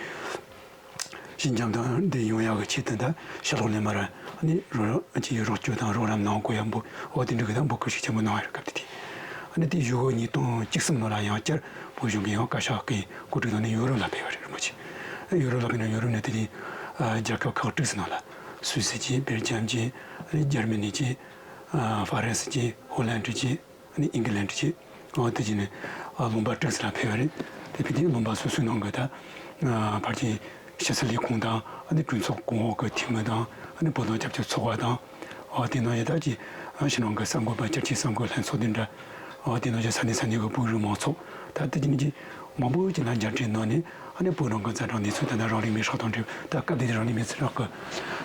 ཞི་འཇམ་དང་འདི་ཡོང་ཡག་གི་ཆེད་དུ་ད་ཕྱི་ལོགས་ལས་མར་ཨ་ནི་རོགས་ཀྱི་རོགས་སྐྱོར་དང་རོགས་རམ་གནང་དགོས་ཡ་འབོད་འོ་དེ་འདྲ་གི་ད་འབོད་སྐུལ་ཤུགས་ཆེན་པོ་གནང་བ་རེད། སྐབས་དེ་དུས་ཨ་ནི་དེའི་གཞུག་གུ་ཉིས་སྟོང་བཅུ་གསུམ་ལོ་ལ་ཡང་བསྐྱར་བོད་གཞུང་གི་ཡང་བཀའ་ཤག་གིས་གོ་སྒྲིག་གནང་ནས་ཡོ་རོབ་ལ་ཕེབས་པ་རེད། རིན་པོ་ཆེ་ཡོ་རོབ་ལ་ཕེབས་ནས་ཡོ་རོབ་ནས་དེ་དུས་ ཨ་རྒྱལ་ཁབ་ཁག་དྲུག་ཙམ་ནང་ལ། སུད་སི་བཅས། སྦེལ་ཇམ་བཅས། ཨ་ནི་འཇར་མ་ནི་བཅས། ཨ་ཧྥ་རན་སི་བཅས། ཧོ་ལན་ཌི་བཅས། ཨ་ནི་ཨིང་ལན་ཌི་བཅས། འོ་དེ་བྱས་ནས་ཨ་ལུང་པ་དྲུག་ཙམ་ལ་ཕེབས་པ་རེད། དེ་ཕེབས་དུས་ལུང་པ་སོ་སོའི་ནང་གི་ད་ཨ་ཕལ་ཆེར་ཕྱི་སྲིད་ལས་ཁུངས་དང་། ཨ་ནི་གྲོས་ཚོགས་གོང་འོག་གི་འཐུས་མི་དང་། ཨ་ནི་བོད་དོན་རྒྱབ་སྐྱོར་ཚོགས་པ་དང་། འོ་དེ་ནང་བཞིན་ད་ཅིག་ཨ་ཕྱི་ནང་གི་གསར་འགོད་པ། བསྒྱུར་བཅོས་གསར་འགོད་ལྷན་ཚོགས་དེ་འདྲ། འོ་དེ་ནང་བཞིན་ས་གནས་ས་གནས་ཀྱི་བོད་རིགས་མང་ཚོགས། ད་དེ་བྱས་ནས་ཅིག་མང་པོ་ཅིག་ལ་མཇལ་འཕྲད་གནང་ནས། ཨ་ནི་བོད་ནང་གི་ཛ་དྲག་གནས་ཚུལ། ད་ལྟ་རང་ལུས་མེར་སྲེག་དང་འབྲེལ་བའི། ད་སྐབས་དེ་དུས་རང་ལུས་མེར་སྲེག་གི་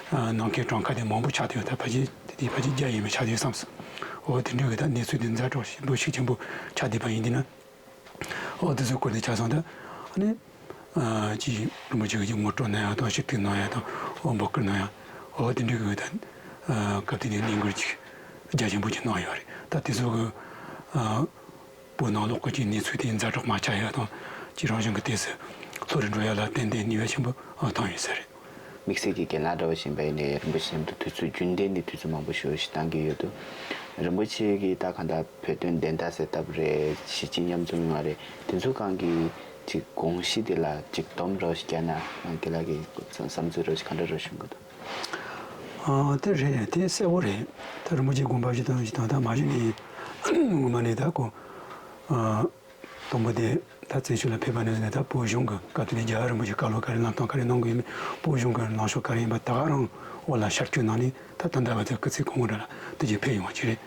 ཨ་གནང་མཁན་གྲངས་ཀ་དེ་མང་པོ་ཆགས་བསྡད་ཡོད། ད་ཕལ་ཆེར་དེ་དུས་ཕལ་ཆེར་བརྒྱ་ཡས་མས་ཆགས་བསྡད་ཡོད་བསམ་སོང་། འོ་དེ་འདྲ་གི་ད་གནས་ཚུལ་དེ་ཛ་དྲག་ཞེ་པོ་ཤུགས་ཆེན་པོ་ཆགས་བསྡད་པ་ཡིན་དུས་ན། འོ་དེ་ཚོའི་སྐོར་དེ་ཆ་ཚང་ད་ཨ་ནི་ཨ་ཅིག་རིན་པོ་ཆེ་གིས་ཅིག་ངོ་སྤྲོད་གནང་ཡག་དང་། ཞུ་གཏུག་གནང་ཡག་དང་། འོ་འབོད་སྐུལ་གནང་ཡག། འོ་དེ་འདྲ་གི་ད་ཨ་སྐབས་དེ་དུས་གནས་སྐོར་ཅིག་རྒྱ་ཆེན་པོ་ཅིག་གནང་ཡོད་རེད། ད་དེ་ཚོ་གི་ཨ་བོད་ནང་ལོགས་ཀྱི་ཅིག་གནས་ཚུལ་དེ་ཛ་དྲག་མ་ཆགས་ཡག་དང་། ཅིག་རང་བཞིན་གྱི་ཏོག་ཙམ་ལྷོད་རུ་འགྲོ་ཡག་ལ་ཏན་ཏན་ནུས་པ་ཆེན་པོ་ཨ་བཏང་ཡོད་ས་རེད། དམིགས་བསལ་གྱི་རྒན་ལགས་འདྲ་བོ་ཞིག་ཡིན་པ་ཡིན་ནའི། རིན་པོ་ཆེ་མཉམ་དུ་དུས་ཚོད་རྒྱུན་ལྡན་ནས་དུས་ཚོད་མང་པོ་ཞེ་པོ་ཞིག་བཏང་གི་ཡོད་དུས། རིན་པོ་ཆེ་གིས་ད་གང་ལྟར་བོད་དོན་བདེན་མཐའ་གསལ་ཐབས་རེད། གཞིས་བྱེས་མཉམ་འཛོམས་ཡོང་བ་རེད། དེ་ཚོ་གང་གི་ཅིག་དགོངས་གཞི་དེ་ལ་ཅིག་སྡོམ་རོགས་ཤིག་བརྒྱབ་ན། རྒན་ལགས་ཀྱི་བསམ་ཚུལ་རོགས་ཤིག་ག་འདྲ་རོགས་ཞུ་གི་འདུག་ཨ་དེ་རེད། དེ་གསལ་པོ་རེད། ད་རིན་པོ་ཆེའི་དགོངས་པ་བཞེས་སྟངས་ཤིག་དང་། ད་མ་གཞི་ནས་ངོ་མ་ནས་ད་ཁོ་ཨ་དང་པོ་དེ་ད་བཙན་བྱོལ་ལ་ཕེབས་པ་ནས་བཟུང་ནས། ད་བོད་གཞུང་གི་སྐབས་དེ་ནས་རྒྱལ་བ་རིན་པོ་ཆེ་བཀའ་སློབ་ག་རེ་གནང་སྟངས། ག་རེ་གནང་གི་ཡོད་མེད། བོད་གཞུང་གི་ལངས་ཕྱོགས་ག་རེ་ཡིན་པ་ད་ག་རང་འོག་ལ་ཤར་བསྐྱོད་གནང་ནས། ད་ད་ལྟ་བར་དུ་སྐུ་ཚེ་གང་བོ་འདྲ་ལ་དེ་བཞིན་ཕེབས་ཡོང་བ་ཅིག་རེད།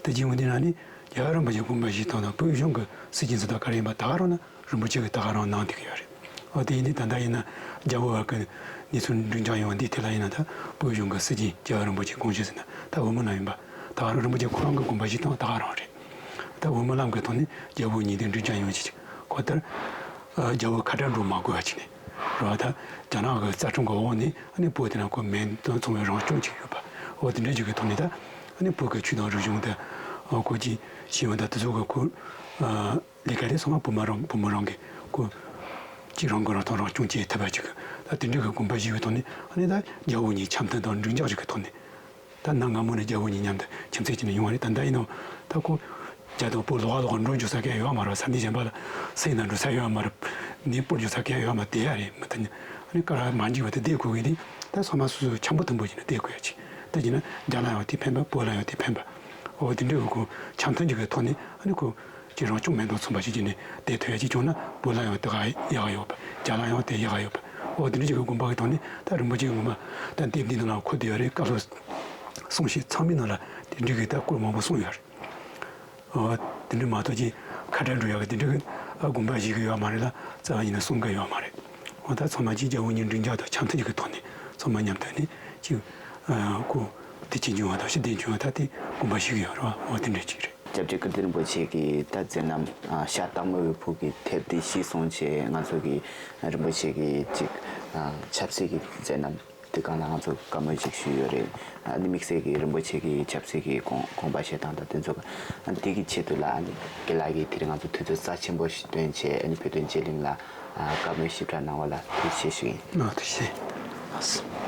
དེ་བཞིན་འོ་དེ་ན་ནི་རྒྱལ་བ་རིན་པོ་ཆེའི་དགོངས་པ་བཞེས་སྟངས་དང་། བོད་གཞུང་གི་སྲིད་ཇུས་འཛིན་སྟངས་ག་རེ་ཡིན་པ་ད་ག་རང་ན། རིན་པོ་ཆེ་གིས་ད་ག་རང་གནང་བསྡད་ཀྱི་ཡོད་རེད། འོ་དེ་ཡིན་དུས་ད་ལྟ་ཡིན་ན་རྒྱ་བོད་བར་གྱི་གནས་ཚུལ་འགྲིག་འཇགས་ཡོང་བ་འདིའི་ཐད་ལ་ཡིན་ན། ད་བོད་གཞུང་གི་སྲིད་ཇུས། རྒྱལ་བ་རིན་པོ་ཆེའི་དགོངས་གཞི་ཟེར་ན། ད་འོས་མི་རྣམས་ཡིན་པ་ད་ག་རང་། རིན་པོ་ཆེ་ཁོ་རང་གི་དགོངས་པ་བཞེས་སྟངས་ད་ག་རང་རེད། ད་འོས་མི་རྣམས་ཀྱི་ཐོག་ནས་རྒྱ་བོད་གཉིས་དེ་འགྲིག་འཇགས་ཡོང་ཆེད། གོ་ལྟར་ཨ་རྒྱ་བོད་ཁ་བྲལ་འགྲོ་མ་དགོས་པ་བྱས་ནས་རེད་བ། ད་རྒྱ་ནག་གི་རྩ་ཁྲིམས་ཀྱི་འོག་ནས་ཨ་ནི་བོད་དེ་ན་ཁོ་མིང་དོན་མཚུངས་པའི་རང་སྐྱོང་ཅིག་ཡོད་པ། འོ་དེ་འདྲ་ཅིག་གི་ཐོག་ནས། ད་ཨ་ནི་བོད་ཀྱི་ཆོས་དང་རིག་གཞུང་དེ་ཨ་ཁོ་ཅིག་ཤེས་ཡོན་དང་དེ་ཚོ་གི་ཁོ་ཨ་ལས་ཀ་དེ་ཚང་མ་བོད་མི་རང་། བོད་མི་རང་གིས་ཁོ་ཅིག་རང་མགོ་རང་ཐོན། རང་སྐྱོང་བྱེད་ཐུབ་པ་ཅིག་གི། ད་དེ་འདྲ་གི་དགོངས་པ་བཞེས་པའི་ཐོག་ནས། ཨ་ནི་ད་རྒྱ་བོད་གཉིས་འཆམ་མཐུན་དང་འགྲིག་འཇགས་ཅིག་གི་ཐོག་ནས། ད་གནའ་སྔ་མོ་ནས་རྒྱ་བོད་གཉིས་མཉམ་དུ་ཁྱིམ་མཚེས་ཅིག་ནས་ཡོང་བ་རེད། ད་ལྟ་ཡིན་ནའང་ད་ཁོ་རྒྱ་དང་བོད་ལོགས་ཀ་ལོགས་ཀ་འགྲོ་འཇུག་ས་གང་ཡང་ཡོད་མ་རེད། ས་གནས་གཞན་པ་ལ་སེམས་ནང་འགྲོ་ས་ཡོད་མ་རེད། གནས་སྤོར་འཇུག་ས་གང་ཡང་ཡོད་མ་རེད། དེ་ཡ་རེད་མི་ཐུབ་ནི། ཨ་ནི་ཀ་ར་མ་འཇིག་པ་དེ་བསྡད་དགོས་ཀྱི་དེ། ད་ཚང་མ་སོ་སོ་འཆམ་པོ་མཐུན་པོ་བྱས་ནས་བསྡད་དགོས་ཡ་ཅིག། དེ་བྱས་ན་རྒྱ་ལ་ཡང་དེ་ཕན་པ། བོད་ལ་ཡང་དེ་ཕན་པ། འོ་དེ་འདྲ་གི་ཁོ་འཆམ་མཐུན་ཅིག་གི་ཐོག་ནས། ཨ་ནི་ཁོ་ཅིག་རང་སྐྱོང་མིང་དོན་མཚུངས་པ་ཞིག་བྱས་ནས་བསྡད་ཐུབ་ཡ་ཅིག་བྱུང་ན། བོད་ལ་ཡང་དེ་ག་ཡག་ག་ཡོད་པ། རྒྱ་ལ་ཡང་དེ་ཡག་ག་ཡོད་པ། འོ་དེ་འདྲ་ཅིག་གི་དགོངས་པ་གི་ཐོག་ནས། ད་རིན་པོ་ཆེ་གི་ངོ་མ་ད་དེབ་འདི་ནང་ལ་འཁོད་བསྡད་ཡོད་རེད། བཀའ་སློབ་གསུང་བཤད་ཚང་མའི་ནང་ལ་དེ་འདྲ་གི་ད་སྐོར་མང་པོ་གསུངས་ཡོད་རེད། འོ་དེ་འདྲ་མ་གཏོགས་ཅིག་ཁ་བྲལ་འགྲོ་ཡག་གི་དེ་འདྲ་གི་ཨ་དགོངས་པ་བཞེས་གི་ཡོད་མ་རེད་ལ། རྩ་བ་ཉིད་ནས་གསུང་གི་ཡོད་མ་རེད། འོ་ད་ཚང་མ་ཅིག་རྒྱ་བོད་གཉིས་འགྲིག་འཇགས་དང་འཆམ་མཐུན་ཅིག་གི་ཐོག་ནས་ཚང་མ་མཉམ་དུ་ནས་ཅིག་ཨ་ཁོ་བདེ་སྐྱིད་འབྱུང་བ་དང་ཞི་བདེ་འབྱུང་བ། ད་དེ་དགོངས་པ་བཞེས་གི་ཡོད་རེད་བ། འོ་དེ་འདྲ་ཅིག་རེད། སྐྱབས་རྗེ་ཀིརྟི་རིན་པོ་ཆེ་གིས་ད་མཛད་རྣམ་ཨ་ཤར་སྟག་མོ་བའི་བུ་གི་དེབ་དེ་གཞི་བཟུང་བྱས། ང་ཚོ་གི་རིན་པོ་ཆེ་གི་ཅིག་ཨ་ཆབ་སྲིད་ཀྱི་མཛད་རྣམ་དེ་སྒང་ལ་ང་ཚོ་བཀའ་མོལ་ཅིག་ཞུས་ཡོད་རེད། ཨ་ནི་དམིགས་བསལ་གྱི་རིན་པོ་ཆེ་གི་ཆབ་སྲིད་ཀྱི་དགོངས་དགོངས་པ་བཞེས་སྟངས་དང་དེ་ཚོ། ཨ་ནི་དེ་གི་ཆེད་དུ་ལ། ཨ་ནི་རྒན་ལགས་ཀྱིས་དེ་རིང་ང་ཚོ་དུས་ཚོད་རྩ་ཆེན་པོ་ཞིག་བཏོན་བྱས། ཨ་ནི་བོད་དོན་བརྗེ་གླིང་ལ་ཨ་བཀའ་མོལ་ཞིབ་ཕྲ་གནང་བ་ལ་ཐུགས་རྗེ་ཆེ་ཞུ་ཡིན། ཨ་ཐུགས་རྗེ་ཆེ།